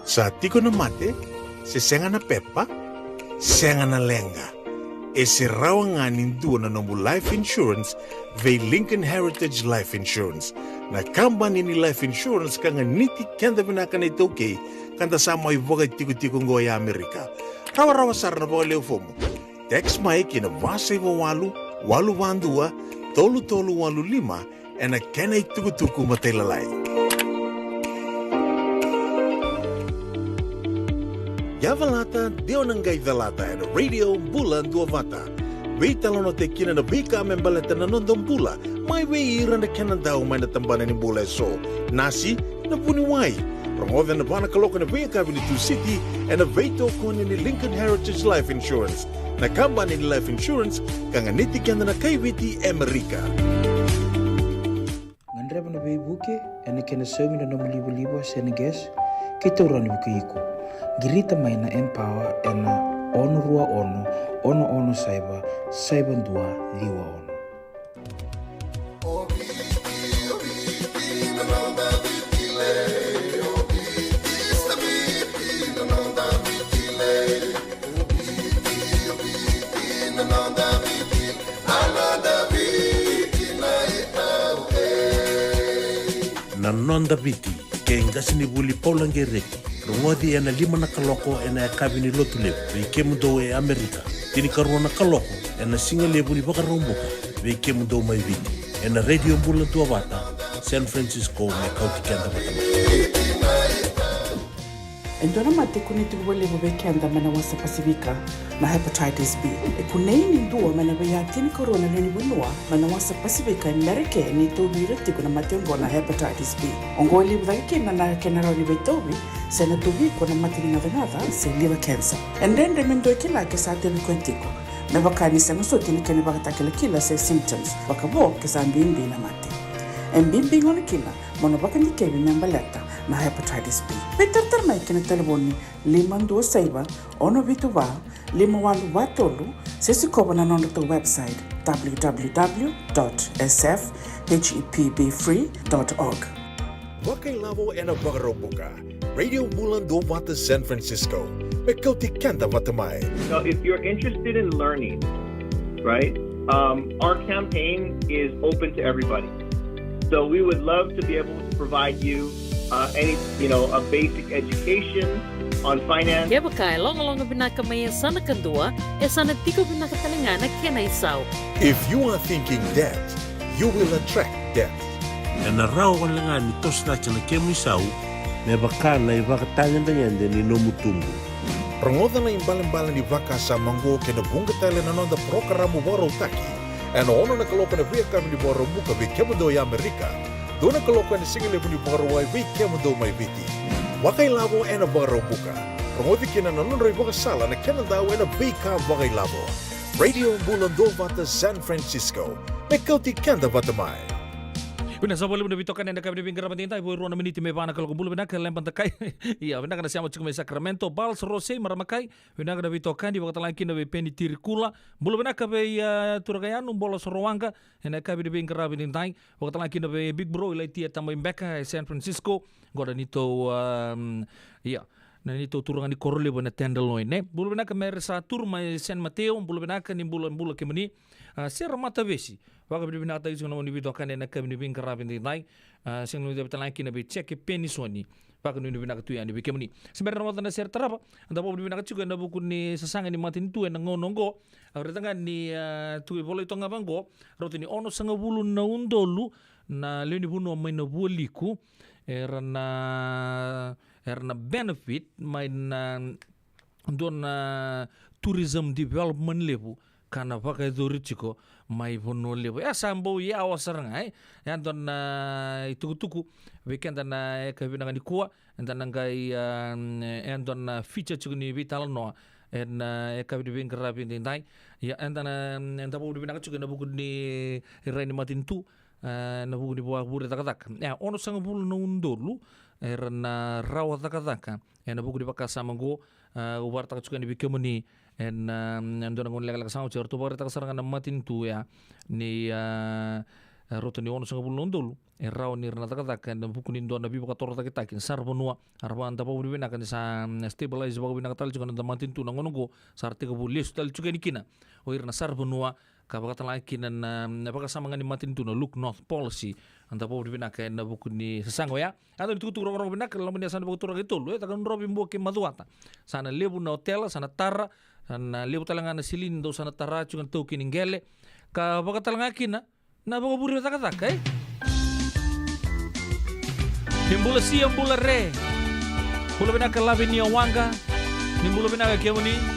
Sa tiko na mate, se sega na pepa, sega na leqa. E se rawa ga ni dua na nomu life insurance vei Lincoln Heritage Life Insurance, na kabani ni life insurance ka ganiti keda vinaka na iTaukei, ka da sa mai vakatikotiko qo e Amerika. Rawarawa sara na vakalewe fomu. Text mai ki na va saiva walu, walu va dua, tolu tolu walu lima, ena kena itukutuku matailalai. Ia calata, de o na qai calata ena Radio Bula Duavata. Veitalanoataki kina na veika me baleta na noda bula, mai vei ira na kena dau mai na tabana ni bula eso. Nasi, na vuniwai. Rogoca ena va na kaloko ena veiyakavi ni Tusiti, ena veitokoni ni Lincoln Heritage Life Insurance, na kabani ni life insurance ka ganiti keda na kai Viti e Amerika. Gadreva na veivuke ena kena saumi na nomu livaliva se na gas, keitou rawa ni vukei iko. Qirita mai na Empower ena ono rua ono, ono ono saiva, saiva dua ciwa ono. Na Noda Viti, kei qasenivuli Paula Qereti. Rogoci ena lima na kaloko ena yakavi ni Lotulevu vei kemudou e Amerika. Tinikarua na kaloko ena sigalevu ni Vakaraubuka vei kemudou mai Viti, ena Radio Bula Duavata, San Francisco, me kauti keda vata mai. E dua na mate e kunei tiko vakalevu vei keda mai na wasa Pasifika, na hepatitis B. E kunei ni dua mai na veiya tinikarua na lewe ni vanua mai na wasa Pasifika e Merika, e ni tauvi ira tiko na mate oqo na hepatitis B. Oqo e levu cake kina na kena rawa ni veitauvi, se na tauvi iko na mate ni gacagaca se liver cancer. E dredre me dua e kila ke sa tauvi koya tiko, me vaka ni sega soti na kena ivakatakilakila se symptoms, vakavo ke sa bibi na mate. E bibi gona kina mo na vakadikevi me baleta na hepatitis B. Veitaratara mai ki na talevoni lima dua saiva, ono vitu va, lima walu va tolu, se sikova na nodratou website, w w w dot s f h e p b free dot org. Vakailavo ena Vakaraubuka, Radio Bula Duavata San Francisco, me kauti keda vata mai. So if you're interested in learning, right, um, our campaign is open to everybody. So we would love to be able to provide you, uh, any, you know, a basic education on finance. Kevaka e logaloga vinaka mai e sa na kadua, e sa na tiko vinaka tale ga na kena isau. If you are thinking debt, you will attract debt. Ena rawa wale ga ni toso cake na kemu isau me vaka na ivakatagedegede ni nomu tubu. Rogoca na ibalebale ni vakasama oqo kei na vuqa tale na noda parokaramu vakarautaki, ena ono na kaloko ena veiyakavi ni Vakaraubuka vei kemudou e Amerika, dua na kaloko ena sigalevu ni Vakarauwai vei kemudou mai Viti. Vakailavo ena Vakaraubuka. Rogoci kina na nodrau ivakasala na kena dau ena veika vakailavo. Radio Bula Duavata San Francisco, me kauti keda vata mai. Vinaka sara vakalevu na veitokani ena yakavi ni veiqaravi edaidai, vo e rua na miniti me va na kaloko. Bula vinaka Leba Dakai. Ia, vinaka na sema tiko mai Sacramento. Bals Rosei, Marama Kai. Vinaka na veitokani, vakatalega kina vei Peni Tirikula. Bula vinaka vei, a, Turaga Yanu, Bola Sorowaqa. Ena yakavi ni veiqaravi edaidai. Vakatalega kina vei Big Bro, Ilaitia Tamai Beka, e San Francisco. Qo na neitou, a, ia, na neitou turaga ni koro levu ena Tenderloin, e. Bula vinaka Mere Satur mai San Mateo, bula vinaka, ni bula, bula kemuni. A, Sera Matavesi, vakavinavinakataki tiko na nomuni veitokani ena yakavi ni veiqaravi edaidai. A, sega ni vakatalega kina vei Jeke Penisoni. Vakanuinui vinaka tu yani vei kemuni. Se bera na wata na sere tarava, da vakavinavinaka tiko ena vuku ni sasaga ni matanitu ena gauna oqo. Au raica ga ni, a, tu e volai toka ga vaqo, rauta ni onosagavulu na udolu na lewe ni vanua mai na Vualiku era na, era na benefit mai na dua na tourism development levu ka na vakayacori tiko mai Vanua Levu. E sa bau yawa sara ga, e? E dua na itukutuku vei keda na yakavi vinaka nikua, eda na qai, a, e dua na feature tiko ni veitalanoa ena yakavi ni veiqaravi edaidai. Ia, eda na, eda vakavinavinaka tiko ena vuku ni rai ni matanitu, e, ena vuku ni vakavure cakacaka. E, onosagavulu na udolu era na rawa cakacaka ena vuku ni vakasama oqo. A, au vakaraitaka tiko yani vei kemuni ena, a, dua na gauna lekaleka sa oti, eratou vakaraitaka sara ga na matanitu ya ni, a, a, rauta ni onosagavulu na udolu e rawa ni ra na cakacaka ena vuku ni dua na veivakatorocaketaki ni saravanua. Era vakadavori vinaka ni sa, mm, stabilize vakavinaka tale tiko na noda matanitu na gauna oqo, sa ra tekivu lesu tale tiko yani kina o ira na saravanua, ka vakatalega kina na, na vakasama ga ni matanitu na Look North Policy. Eda vakavinavinaka ena vuku ni sasaga oya. Eda na tukutuku rogorogo vinaka, lomani yasana vakaturaga e tolu, e, Cakaudrove, Bua kei Macuata. Sa na levu na otela, sa na tara, sa na levu tale ga na silini dou sa na tara tiko na taukei ni qele. Ka vakatalega kina na vakavure cakacaka, e. Ni bula sia, bula re. Bula vinaka Lavi ni Waqa. Ni bula vinaka kemuni.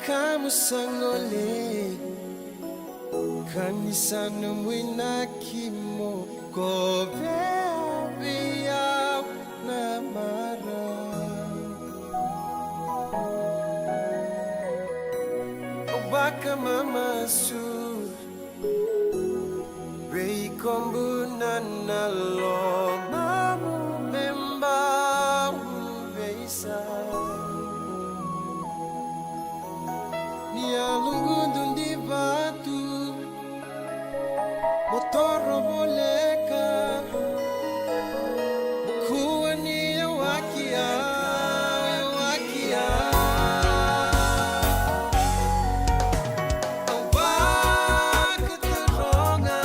Kamu sa gole, ka ni sa nomu inaki mo kovea vei au na marau. Au vakamamasu vei kobu na lomamu me bau veisau. Ni a lugudu di vatu, mo toro voleka, mo kua ni yawaki au, yawaki au. Au vakataroga,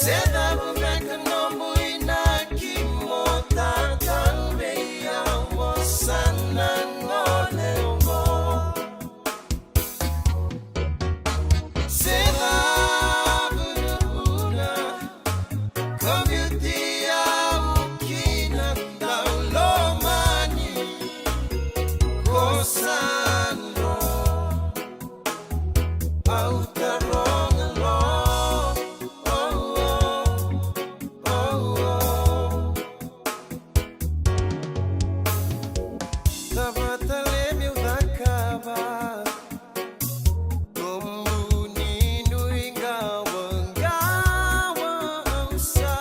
se cava beka nomu inaki mo tatauvei au, o sa na gole oqo. Se cava na vuna ko biuti au kina, daulomani, ko sa dro. Au taroga lo, oh, oh, oh, oh. Cava tale meu cakava? Kobu ni nuiqawaqawa, au sa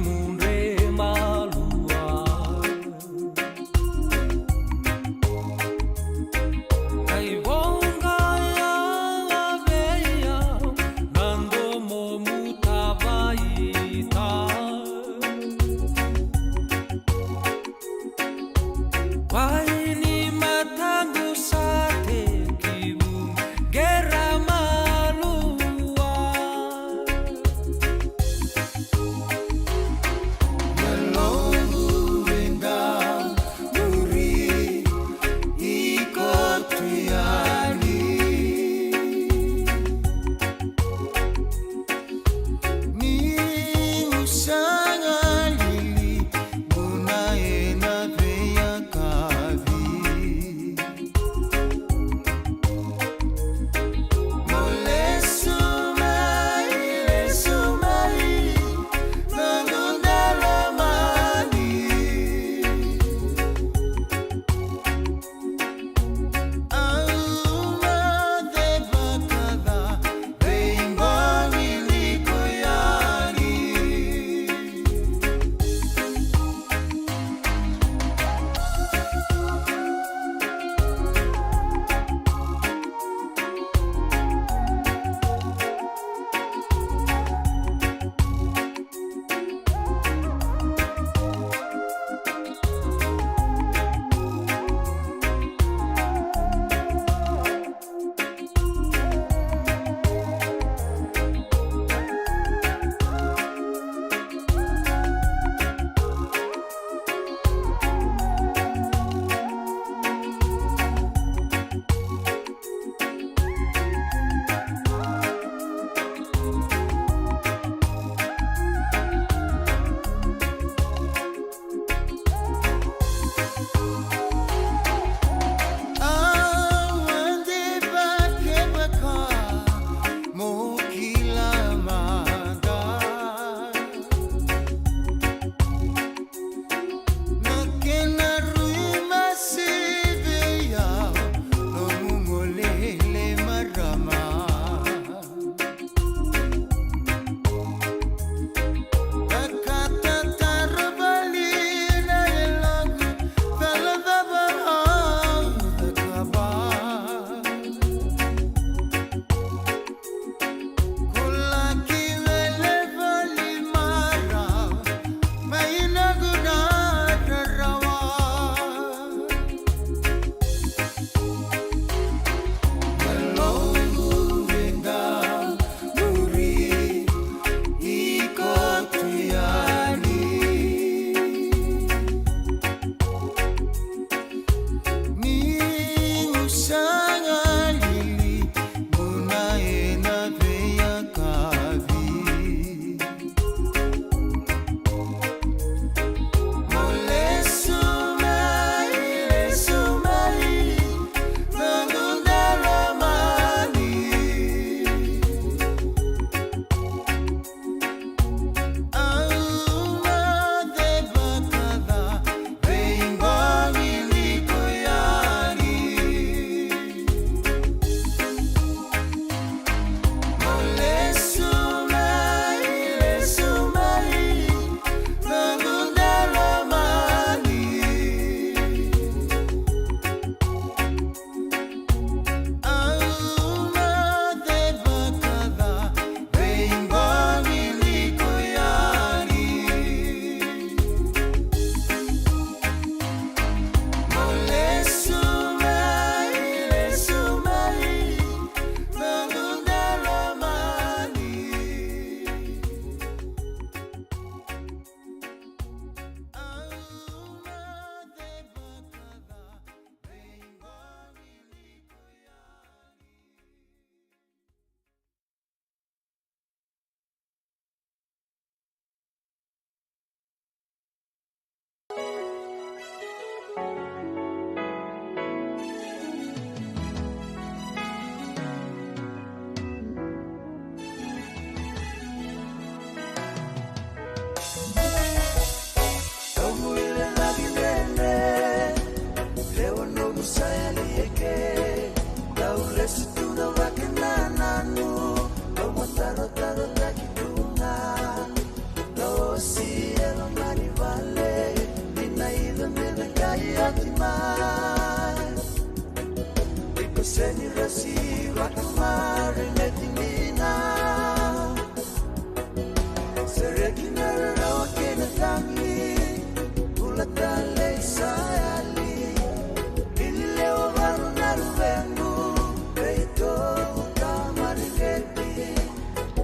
mudre malua. Qai voqa vei au na domomu tavaita. Wai ni mataqu sa tekivu qera malua.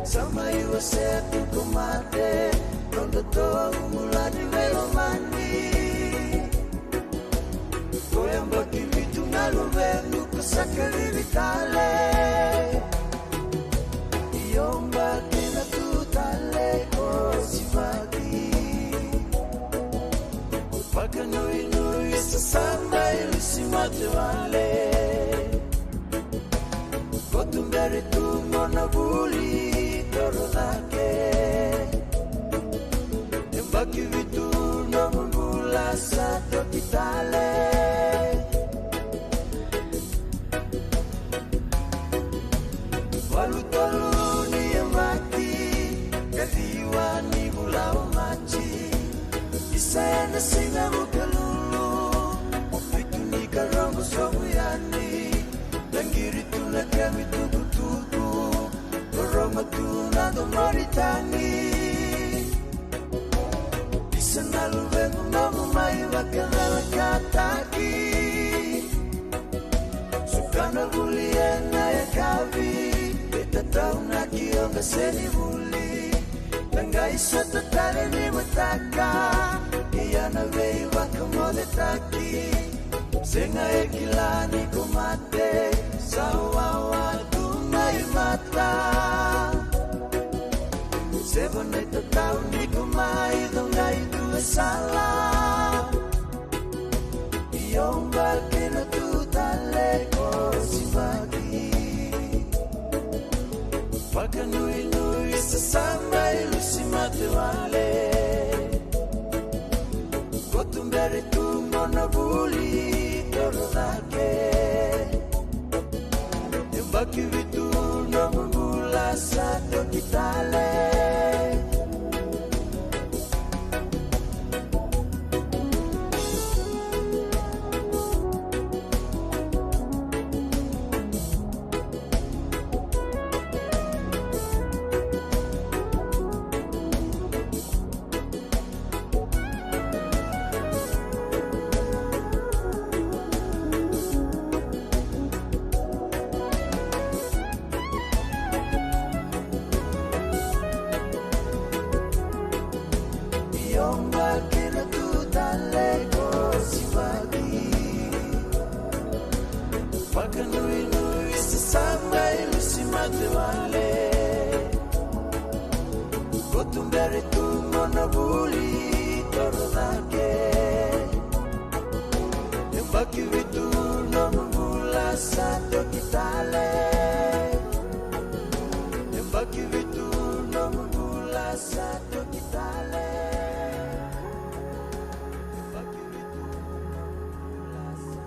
Sa mai wasea tu ko mate, noda tobu bula ni veilomani. Ko yabaki vitu na luvequ ko sa kacivi tale. Io, baki na tu tale ko sivaki. Vakanuinui sa saba i lusi mate wale. Ko tuberi tu mo na vuli toro cake. E baki vitu nomu bula sa toki tale. Walu tolu ni yabaki, ka ciwa ni vula o Maji. Isa ena siga Vukelulu, vitu ni karogo sobu yani. Daqiri tu na kemu itukutuku, rorogo tu na domo ni tagi. Isa na luvequ nomu mai vakalalakataki. Suka na vuli ena yakavi, veitataunaki o qase ni vuli. Na qai sota tale ni mataka, ia na veivakamocetaki. Sega e kila ni ko mate, sa wawa tu mai mata. Se vanai tatau ni ko mai, dou qai tu e sala. Io, baki na tu tale ko sivaki. Vakanuinui sa saba i lusi mate wale. Ko tuberi tu mo na vuli toro cake. E baki vitu nomu bula sa toki tale. Io, baki na tu tale ko sivaki. Vakanuinui sa saba i lusi mate wale. Ko tuberi tu mo na vuli toro cake. E baki vitu nomu bula sa toki tale. E baki vitu nomu bula sa toki tale. E baki vitu nomu bula sa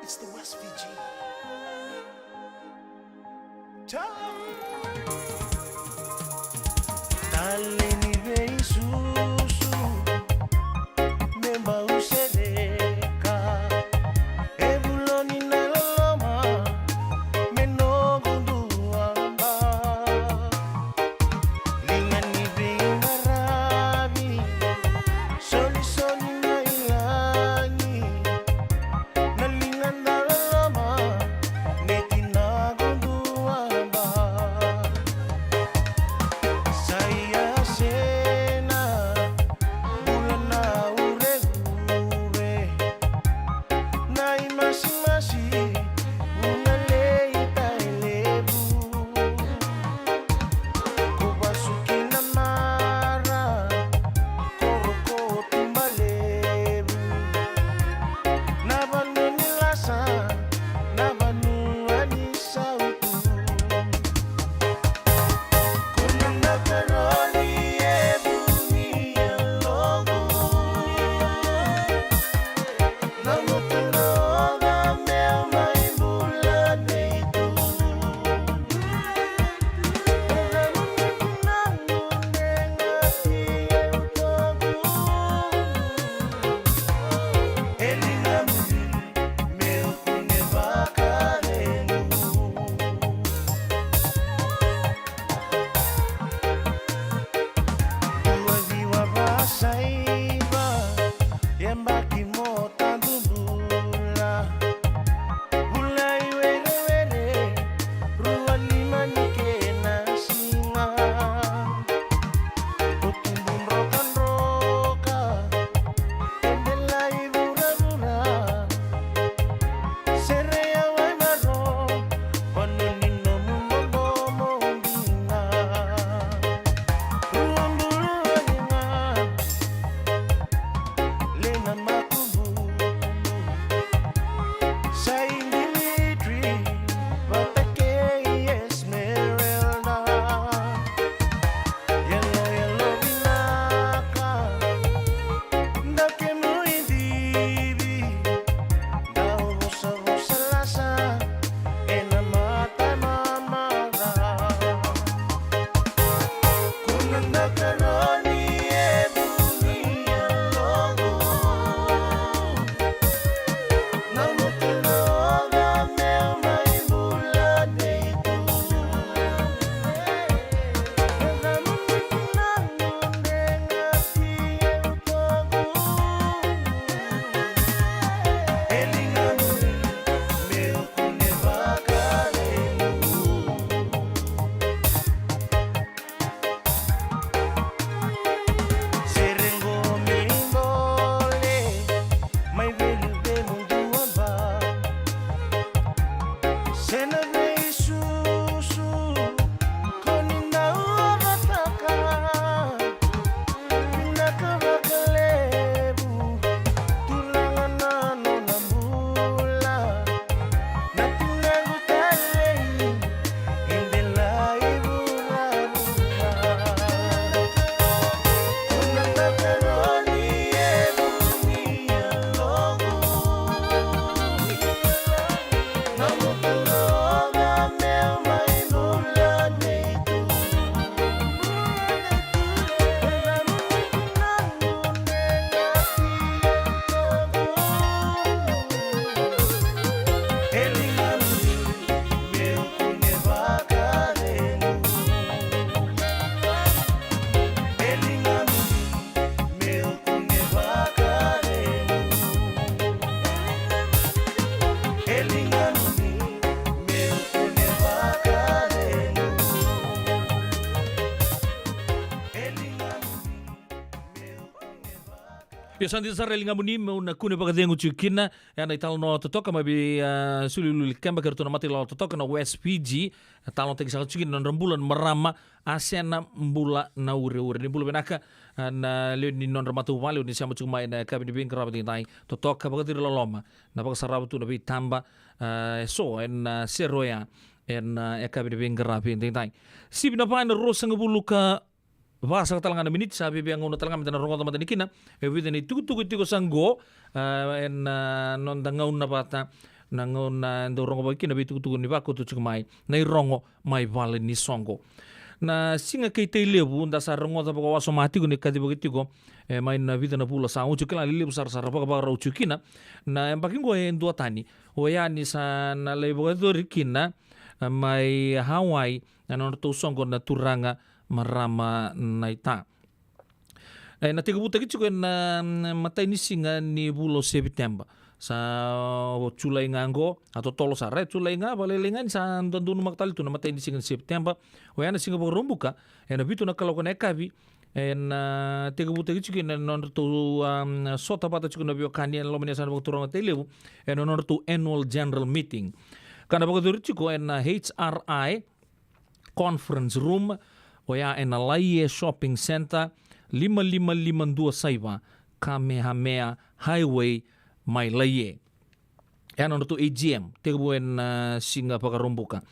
It's the West Fiji. Tale ni veisusu me bau sereka. E vuloni na loloma me noqu dua ba. Liga ni veiqaravi, solisoli mai lagi. Na liga da loloma me tinaku dua ba. Sa ia sena bula na ureure. Na imasimasi, vuga lei talevu. Ko vasu ki na mara, ko roko tuba levu. Na vanua ni lasa, na vanua ni sautu. Ko na dakaroli e vuni e logu. Na gutu na oca meu Io, sa dina sara e ligamuni meu na kune vakacegu tiko kina ena italanoa totoka mai vei, ah, Suliluli Keba kei ratou na matailawalawa totoka na West Fiji. Talanoataki saka tiko kina na nodra bula na marama, Asena Bula Naureure. Ni bula vinaka, ah, na lewe ni nodra matavuvale, ni sema tiko mai na yakavi ni veiqaravi edaidai. Totoka, vakaciri loloma, na vakasarava tu na veitaba, ah, eso ena, ah, sere oya ena, ah, yakavi ni veiqaravi edaidai. Sivi na va ena ruasagavulu ka va saka tale ga na miniti, sa viavia gauna tale ga meda na rogoca mada ni kina e vica na itukutuku e tiko sa qo, ah, ena, ah, noda gauna vata, na gauna e dau rogo vaka kina veitukutuku ni vakoto tiko mai na irogo mai vale ni soqo. Na Siga kei Tailevu da sa rogoca vakawasoma tiko ni kacivaki tiko e mai na vica na vula sa oti, kila ni levu sara, sa ra vakavakarau tiko kina. Na yabaki qo e duatani, oya ni sa na lai vakayacori kina, ah, mai Hawaii na nodratou soqo na turaga, marama naita. E na tekivutaki tiko ena, mm, matai ni siga ni vula o Sepiteba. Sa o Julai ga qo, a totolo sara, e Julai ga, vakalailai ga ni sa dodonu maka tale tu na matai ni siga ni Sepiteba. Oya na Siga Vakaraubuka, ena vitu na kaloko na yakavi, ena tekivutaki tiko ena nodratou, um, sota vata tiko na veiwekani ena loma ni yasana vakaturaga o Tailevu, ena nodratou annual general meeting. Ka na vakayacori tiko ena H R I Conference Room, oya ena Laie Shopping Centre, lima lima lima dua saiva Kamehameha Highway mai Laie. E na nodratou A G M, tekivu ena, ah, Siga Vakaraubuka.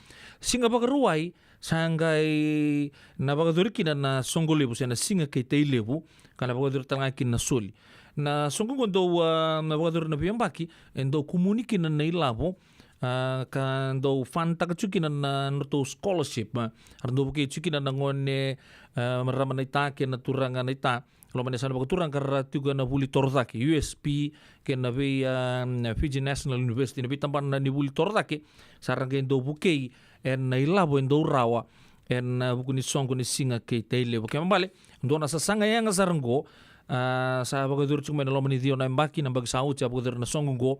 Siga Vakarauwai, sa qai na vakayacori kina na soqo levu, se na Siga kei Tailevu, ka na vakayacori tale ga kina na soli. Na soqo qo dau, ah, na vakayacori na veiyabaki, e dau kumuni kina na ilavo, ah, ka dau fund-taka tiko kina na nodratou scholarship, ah, ra dau vukei tiko kina na gone, ah, marama naita kei na turaga naita loma ni yasana vakaturaga ka ra tiko ena vuli torocake, U S P, kei na vei, ah, Fiji National University, na veitabana ni vuli torocake, sa ra qai dau vukei ena ilavo e dau rawa ena vuku ni soqo ni Siga kei Tailevu. Kena ibalebale, dua na sasaga yaga sara qo, ah, sa vakayacori tiko mai na loma ni ciwa na yabaki, na yabaki sa oti a vakayacori na soqo qo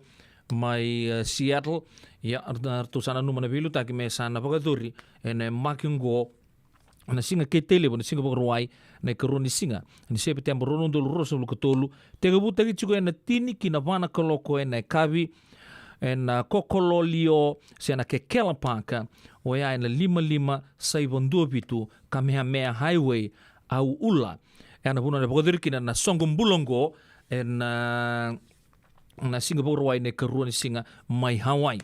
mai, ah, Seattle. Ia, ra, ratou sa nanuma na veiliutaki me sa na vakayacori ena yabaki qo, na Siga kei Tailevu, na Siga Vakarauwai, na ikarua ni siga ni Sepiteba, rua na udolu ruasagavulu ka tolu, tekivutaki tiko ena tini ki na va na kaloko ena yakavi, ena Kokololio, se na Kekela Park, oya ena lima lima saiva dua vitu Kamehameha Highway, Auula. E na vanua na vakayacori kina na soqo bula oqo, ena, ah, na Siga Vakarauwai na ikarua ni siga mai Hawaii.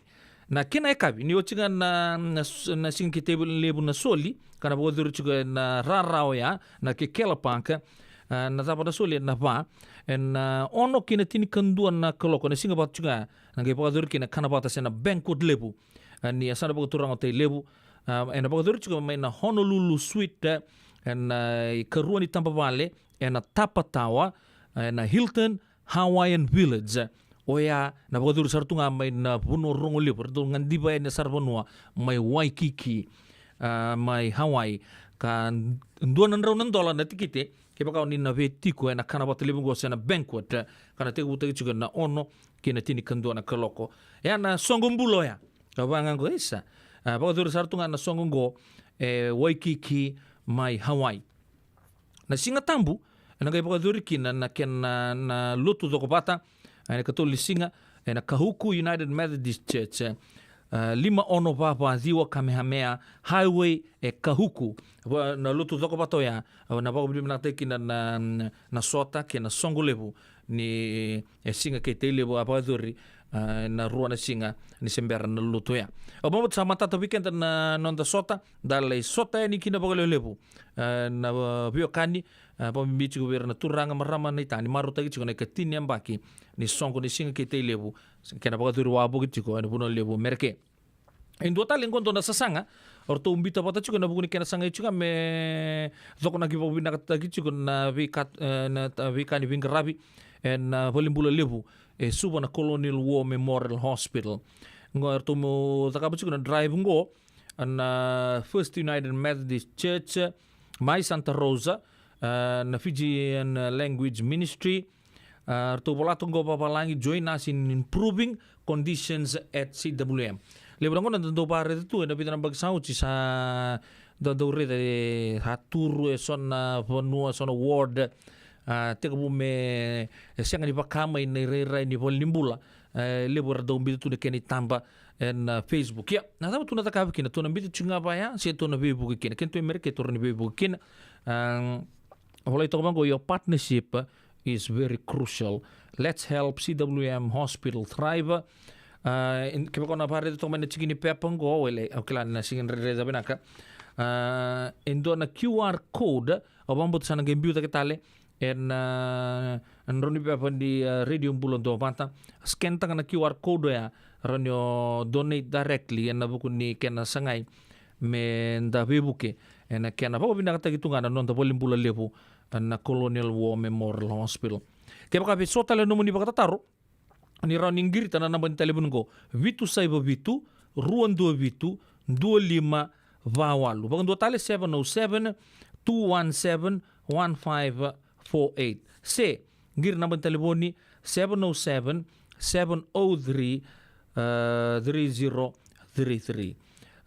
Na kena yakavi, ni oti ga na, na, na Siga kei Tailevu na soli, ka na vakayacori tiko ena rara oya, na Kekela Park, ah, na cava na soli ena va, ena, ah, ono ki na tinikadua na kaloko, na siga vata tiko ga, na qai vakayacori kina kana vata se na banquet levu, ah, ni yasana vakaturaga o Tailevu, ah, ena vakayacori tiko mai na Honolulu Suite, ena, ah, ikarua ni tabavale, ena Tapa Tower, ena Hilton Hawaiian Village. Oya na vakayacori sara tu ga mai na vanua rogo levu, ratou gadiva yani sara vanua mai Waikiki, ah, mai Hawaii. Ka dua na drau na dola na tikite, kevaka o ni na via tiko ena kana vata levu oqo se na banquet, ka na tekivutaki tiko ena ono ki na tinikadua na kaloko. E na soqo bula oya, ka vaka ga oqo, isa. Ah, vakayacori sara tu ga na soqo oqo e Waikiki mai Hawaii. Na Siga Tabu, ena qai vakayacori kina na kena, na lotu cokovata, ena ikatolu ni siga, ena Kahuku United Methodist Church, eh, lima ono va va ciwa Kamehameha Highway e Kahuku. Va, na lotu cokovata oya, eh, na vakavinavinakataki kina na, na, na sota kei na soqo levu ni, e, Siga kei Tailevu a vakayacori, ah, na rua na siga ni se bera na lotu oya. Au vakabauta sa matata vei keda na noda sota, da lai sota yani kina vakalevulevu, ah, na, ah, veiwekani, ah, vakabibi tiko vei ira na turaga, marama naita, ni marautaki tiko na ikatini yabaki ni soqo ni Siga kei Tailevu, kei na vakayacori wavoki tiko ena vanua levu Mereke. E dua tale qo dua na sasaga o ratou biuta vata tiko ena vuku ni kena sagai tiko ga me cokonaki vakavinakataki tiko na veika, eh, na ta, veika ni veiqaravi ena, ah, valenibula levu e Suva, na Colonial War Memorial Hospital. Qo e ratou mai cakava tiko na drive qo na First United Methodist Church mai Santa Rosa, eh, na Fijian Language Ministry, A, ratou vola toka qo vavalagi, join us in improving conditions at C W M. Levu na gauna da dau vakaraica tu ena vica na yabaki sa oti, sa da dau raica e sa turu e so na vanua, so na ward, a, tekivu me sega ni vaka mai na irairai ni valenibula. E levu era dau biuta tu na kena itaba ena, a, Facebook. Ia, na cava tou na cakava kina? Tou na biuta tiko ga vaya se tou na veivuke kina? Kena tou e Merika tou rawa ni veivuke kina. A, volai toka vaqo, your partnership is very crucial. Let's help C W M Hospital thrive. A, kevaka o na vakaraica toka mai na tiki ni pepa qo, wele, au kila na sega ni raica vinaka. A, e dua na Q R code, au vakabauta sa na qai biu cake tale ena, a, drau ni pepa ni, a, Radio Bula Duavata. Scan taka na Q R code oya, rawa ni o donate directly ena vuku ni kena sagai me da veivuke ena kena vakavinakataki tu ga na noda valenibula levu, a, na Colonial War Memorial Hospital. Kevaka vei so tale na nomuni vakatataro, ni rawa ni qirita na naba ni talevoni qo, vitu saiva vitu, rua dua vitu, dua lima va walu. Vakadua tale, seven oh seven, two one seven, one five four eight. Se qiri naba ni talevoni, seven oh seven, seven oh three, a, three zero three three.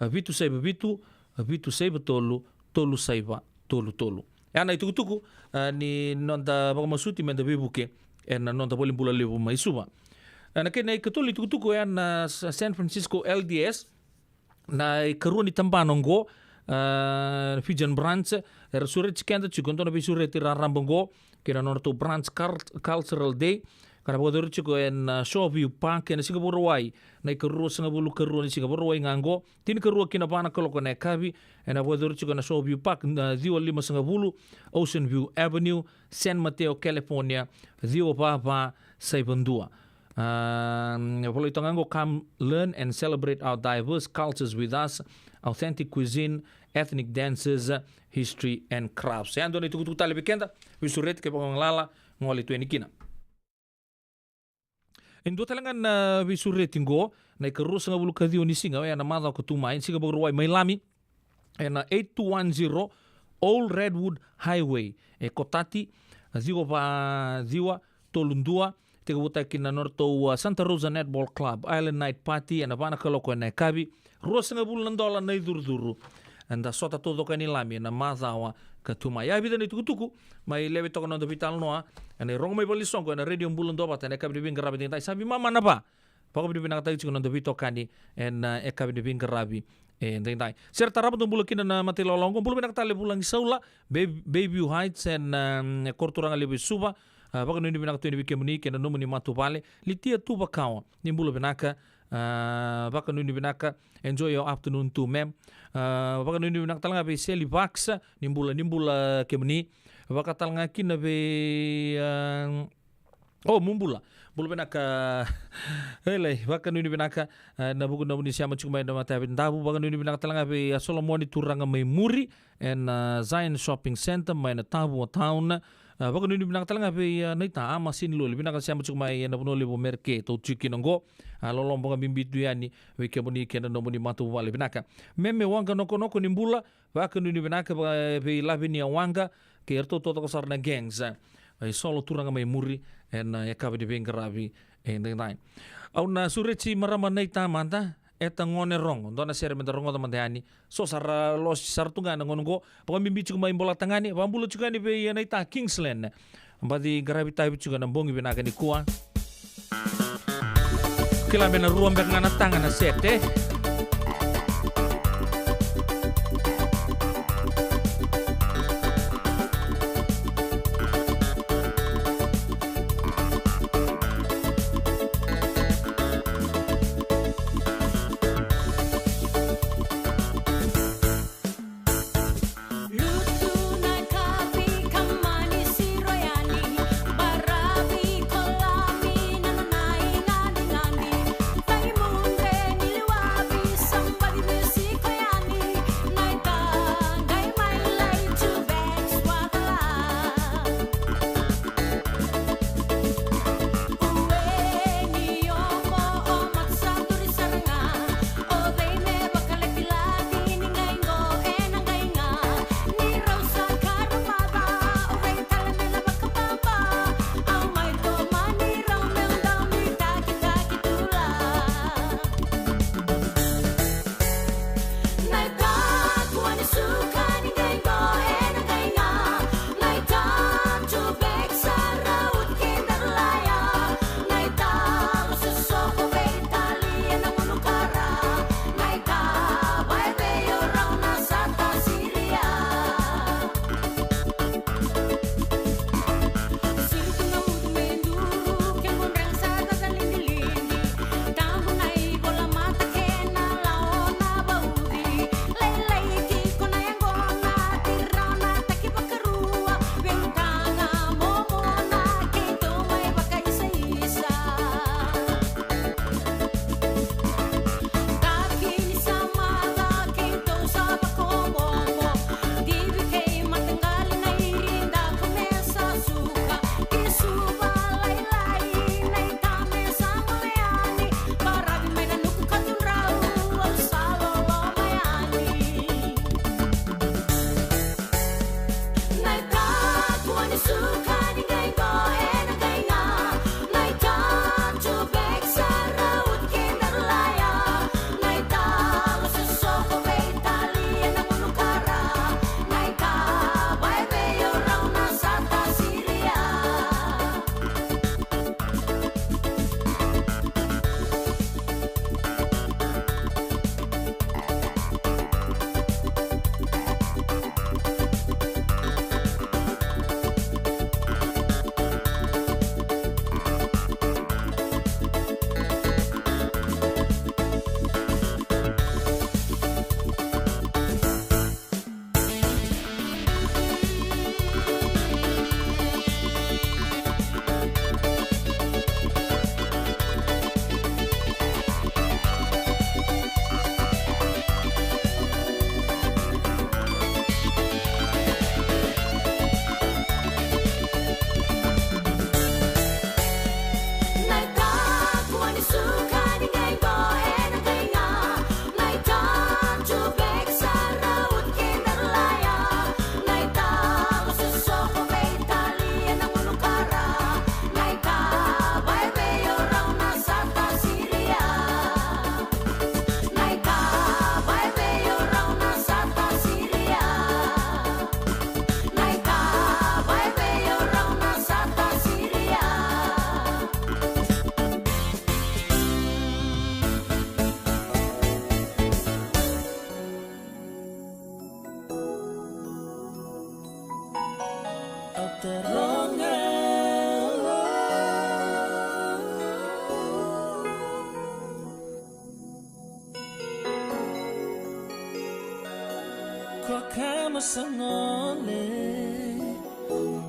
A, vitu saiva vitu, vitu saiva tolu, tolu saiva tolu tolu. Ya na itukutuku, a, ni noda vakamasuti me da veivuke ena noda valenibula levu mai Suva. A, na kena ikatolu ni itukutuku, ya na Sa-, San Francisco L D S, na ikarua ni tabana oqo, a, Fijian Branch, era sureti keda tiko e dua na veisureti raraba oqo ki na nodratou Branch Cul-, Cultural Day, ka na vakayacori tiko ena, a, Shoreview Park ena siga Vakarauwai, na ikaruasagavulu karua ni siga Vakarauwai ga oqo, tinikarua ki na va na kaloko ena yakavi. Ena vakayacori tiko ena Shoreview Park, na ciwa limasagavulu Ocean View Avenue, San Mateo, California, ciwa va va saiva dua. A, volai toka ga qo, come learn and celebrate our diverse cultures with us, authentic cuisine, ethnic dances, history and crafts. Ya dua na itukutuku tale vei keda, veisureti kevaka o galala, gole tu yani kina. E dua tale ga na veisureti qo, na ikaruasagavulu kaciwa ni siga, oya na macawa ka tu mai, siga Vakarauwai mai Lami, ena eight two one zero Old Redwood Highway, e Cotati, ciwa va ciwa tolu dua, tekivutaki na nodratou, a, Santa Rosa Netball Club Island Night Party ena va na kaloko ena yakavi, ruasagavulu na dola na icurucuru. Eda sota taucoko yani Lami ena macawa ka tu mai. Ya e vica na itukutuku mai lewe toka na noda veitalanoa ena irogo mai valenisoqo ena Radio Bula Duavata ena yakavi ni veiqaravi edaidai. Sa veimama na va. Vakavinavinakataki tiko na noda veitokani ena, a, yakavi ni veiqaravi edaidai. Sere tarava dou bula kina na matailawalawa oqo. Bula vinaka tale Vulagi Saula, Bay-, Bayview Heights ena, um, koroturaga levu e Suva. A, vakanuinui vinaka tu yani vei kemuni kei na nomuni matavuvale. Litia Tuvakawa, ni bula vinaka. A, vakanuinui vinaka. Enjoy your afternoon too, ma'am. A, vakanuinui vinaka tale ga vei Sally Vax, ni bula, ni bula kemuni. Vaka tale ga kina vei, a, o, mo bula. Bula vinaka. Elei, vakanuinui vinaka, a, na vuku ni nomuni sema tiko mai na matayavi ni Davu. Vakanuinui vinaka tale ga vei, a, Solomoni Turaga mai Muri ena, a, Zion Shopping Centre mai na Tavua Town. A, vakanuinui vinaka tale ga vei, a, naita Ama Siniloli, vinaka sema tiko mai ena vanua levu o Merike, tou tiko kina oqo. A, loloma vakabibi tu yani vei kemuni kei na nomuni matavuvale vinaka. Meme Waqa Nokonoko, ni bula, vakanuinui vinaka vaka-, vei Lavinia Waqa kei iratou taucoko sara na gangs, a, isolo turaga mai Muri ena, a, yakavi ni veiqaravi edaidai. Au na sureti marama naita mada, Eta Gone Rogo, dua na sere meda rogoca mada yani. So sa ra losi sara tu ga na gauna oqo. Vakabibi tiko mai Bolatagane, vakabula tiko yani vei, a, naita Kingsland. Baci qaravi tavi tiko ena bogi vinaka nikua. Kila me na rua beka ga na taga na sete. Vakamasagole,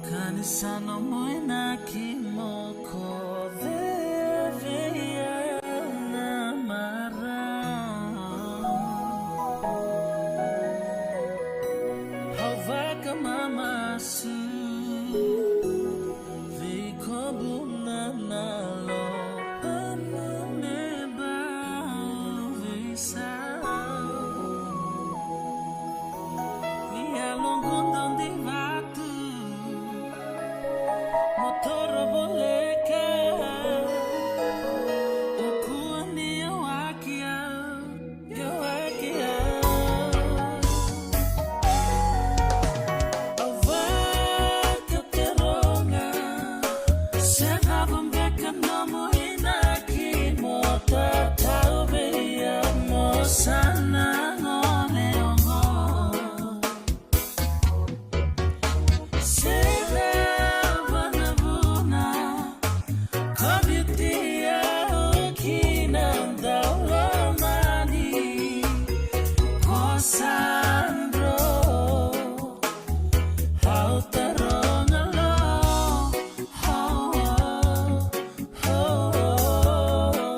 ka ni sa nomu inaki mo koce vei au na marau. Au vakamamasu vei kobu na nalo, a nune bau veisau. Ni yaloqu dau dei vatu, mo toro voleka. O kua ni yawaki au, yawaki au. Au vakateroga, se cava beka nomu inaki mo tatau vei au, mo sa na gole oqo. Se cava na vuna ko biuti au ki na daulomani ko Sandro? Au taroga lo, ho, ho, ho, ho.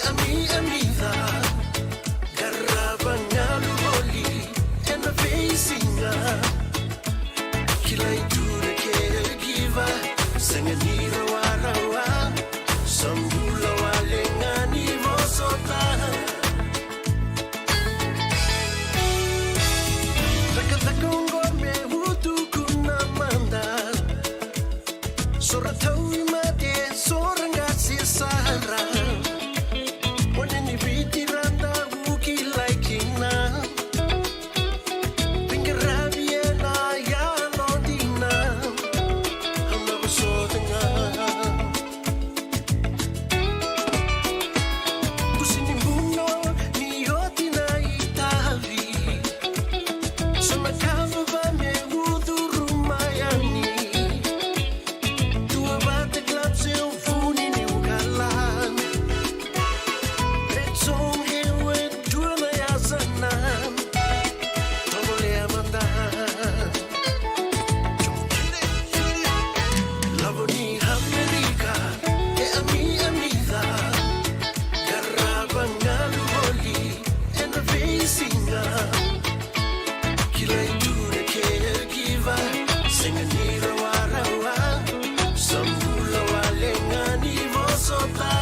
Ami, ami ca, qarava galu voli ena veisiga. Kilai tu na caregiver, sega ni rawarawa, sa bula wale ga ni vosota. Cakacaka oqo me utuku na mada. So ra tauvimate, so ra qase sara. O ni ni Viti ra dau kilai kina. Veiqaravi ena yalo dina. Au na vosota ga. Kusi ni buno ni oti na itavi. So na ka vava me ucuru mai yani. Dua vata gloves e vuni ni ukala. Red zone e dua na yasana. Tovolea mada. Lavo ni Amerika, e ami, ami ca. Qarava galu voli ena veisiga. Kilai tu na caregiver, sega ni rawarawa, sa bula wale ga ni vosota.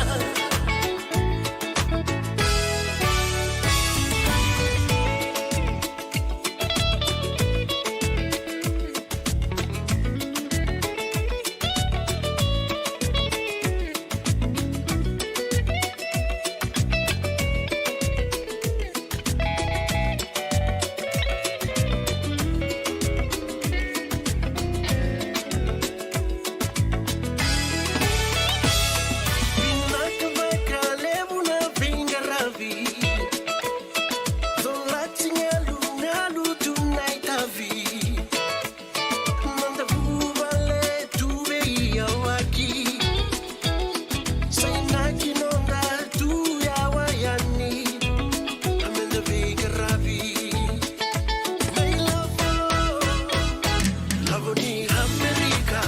Vinaka vakalevu na veiqaravi. Colati galugalu tu na itavi. Mada vuvale tu veiyawaki. Sa inaki noda tu yawa yani. A meda veiqaravi. Mai lavo, lavo ni Amerika,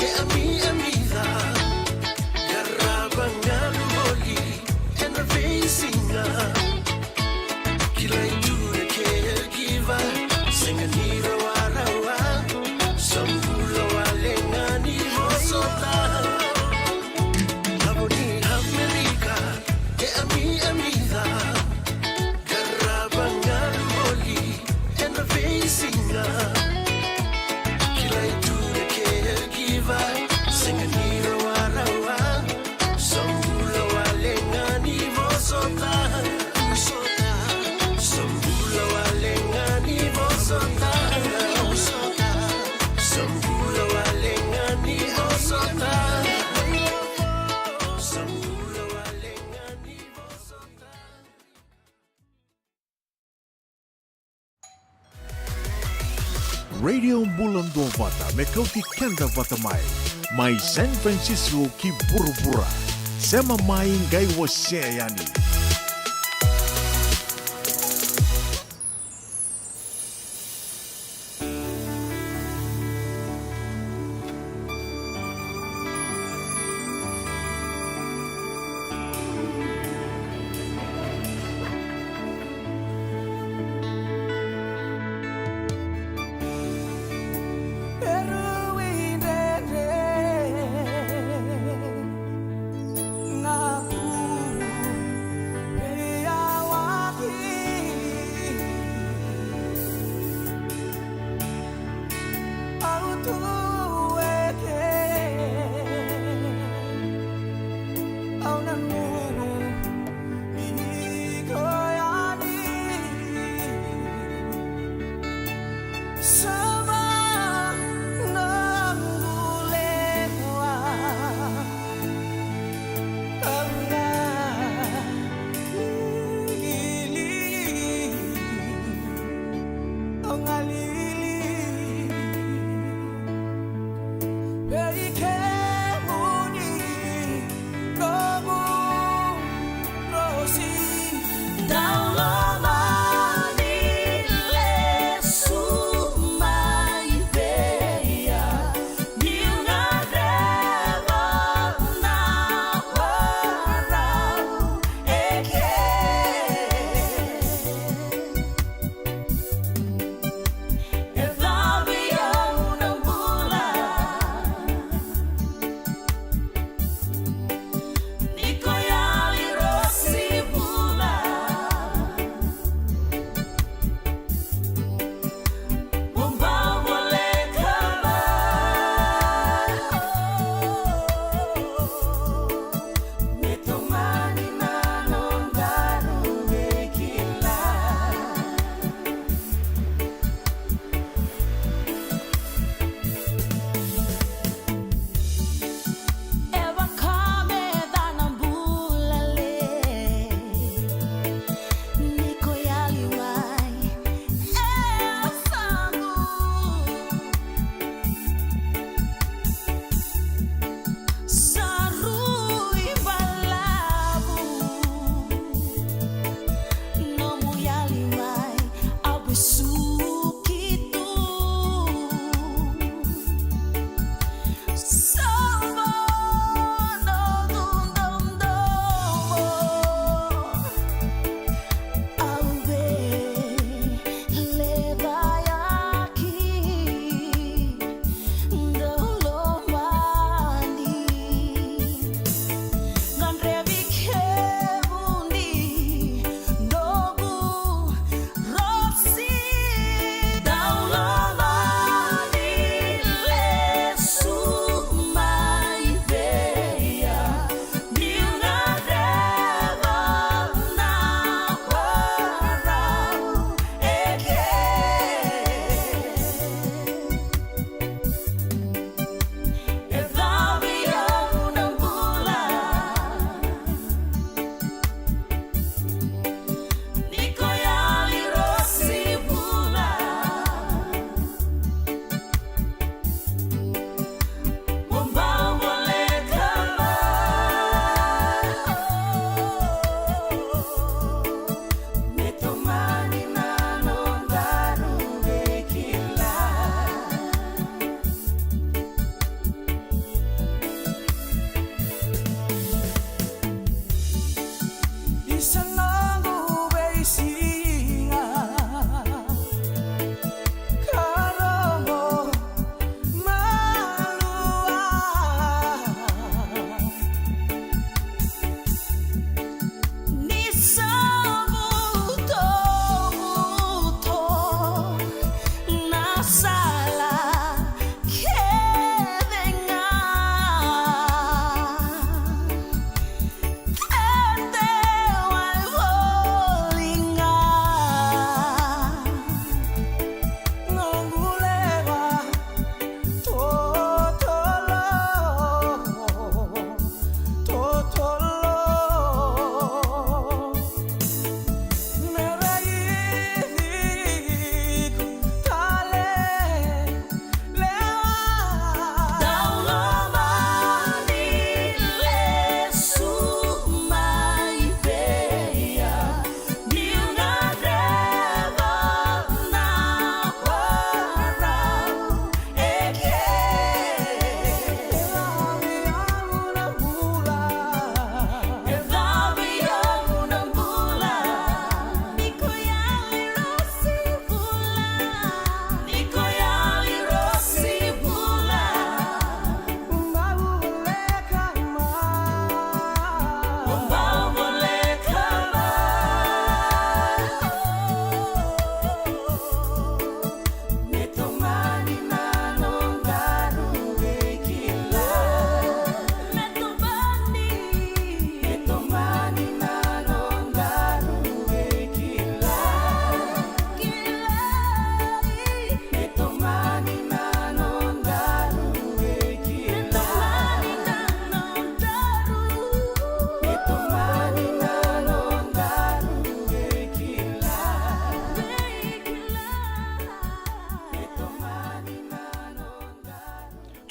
e ami, ami ca. Qarava galu voli ena veisiga. Kilai tu na caregiver, sega ni rawarawa, sa bula wale ga ni vosota. Lavo ni Amerika, e ami, ami ca. Qarava galu voli ena veisiga. Kilai tu na caregiver, sega ni rawarawa, sa bula wale ga ni vosota. Sa bula wale ga ni vosota. Sa bula wale ga ni vosota. Sa bula wale ga ni vosota. Radio Bula Duavata, me kauti keda vata mai. Mai San Francisco ki vuravura. Sema mai, qai wasea yani.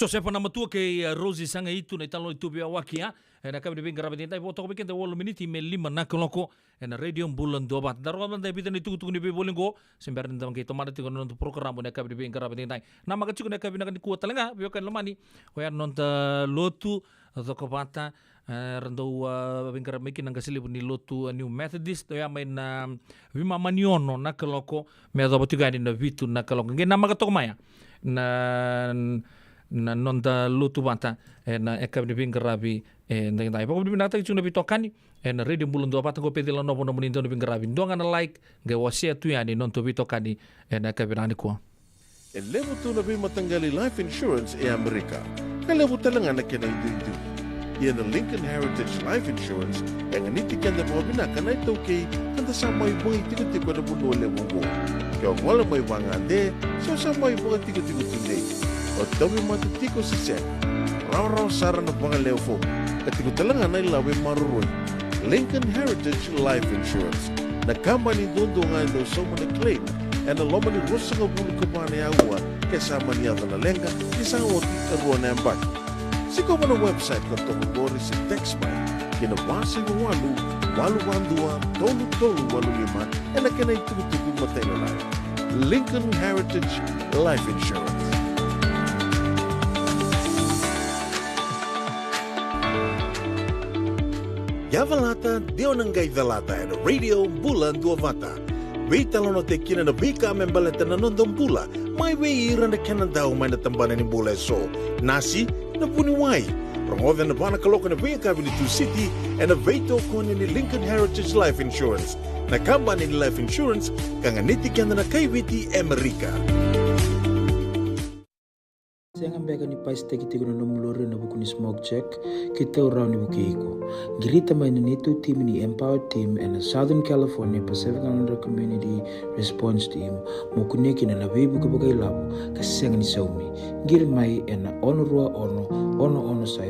Josefa Namatua kei, e, Rosie Sagaitu na italanoa ni tu veiyawaki, a. Ena yakavi ni veiqaravi edaidai, vo toka vei keda walu miniti me lima na kaloko. Ena Radio Bula Duavata. Da rogoca mada e vica na itukutuku ni veivoli qo. Se bera ni da qai tomana tiko na noda porokaramu ena yakavi ni veiqaravi edaidai. Namaka tiko ena yakavi vinaka nikua tale ga, veiwekani lomani. Oya na noda lotu, cokovata, e, ra dau, a, veiqaravi mai kina na qase levu ni lotu, a, New Methodist, oya mai na veimama ni ono na kaloko, me yacova tiko yani na vitu na kaloko. Qai namaka toka mai ya na, na noda lotu vata, ena yakavi ni veiqaravi edaidai. Vakavinavinakataki tiko na veitokani ena Radio Bula Duavata qo, Peceli Lanovo nomuni dau ni veiqaravi. Dua ga na like, qai wasea tu yani na nodatou veitokani ena yakavi vinaka nikua. E levu tu na veimataqali life insurance e Amerika, ka levu tale ga na kena iduidui. Ia na Lincoln Heritage Life Insurance e ganiti keda vakavinaka na iTaukei, ka da sa mai vakaitikotiko ena vanua levu oqo. Ke o gole mai vagade, se o sa mai vakatikotiko tudei, o tauvimate tiko se sega, rawarawa sara na vakalewe fomu, ka tiko tale ga na ilavo e maroroi. Lincoln Heritage Life Insurance, na kabani duadua ga e dau sauma na claim ena loma ni ruasagavulu ka va na aua ke sa mani yaco na leqa, ke sa oti e rua na yabaki. Sikova na website ka toka qori se text mai ki na va saiva walu, walu va dua, tolu tolu walu lima, ena kena itukutuku matailalai. Lincoln Heritage Life Insurance. Ia calata, de o na qai calata ena Radio Bula Duavata. Veitalanoataki kina na veika me baleta na noda bula, mai vei ira na kena dau mai na tabana ni bula eso. Nasi, na vuniwai. Rogoca ena va na kaloko ena veiyakavi ni Tusiti, ena veitokoni ni Lincoln Heritage Life Insurance, na kabani ni life insurance ka ganiti keda na kai Viti e Amerika. Sega beka ni pasitaki tiko na nomu lori ena vuku ni smoke check? Keitou rawa ni vukei iko. Qirita mai na neitou timi ni Empower Team ena Southern California Pacific Islander Community Response Team, mo kunea kina na veivuke vakailavo ka sega ni saumi. Qiri mai ena ono rua ono, ono ono saiva.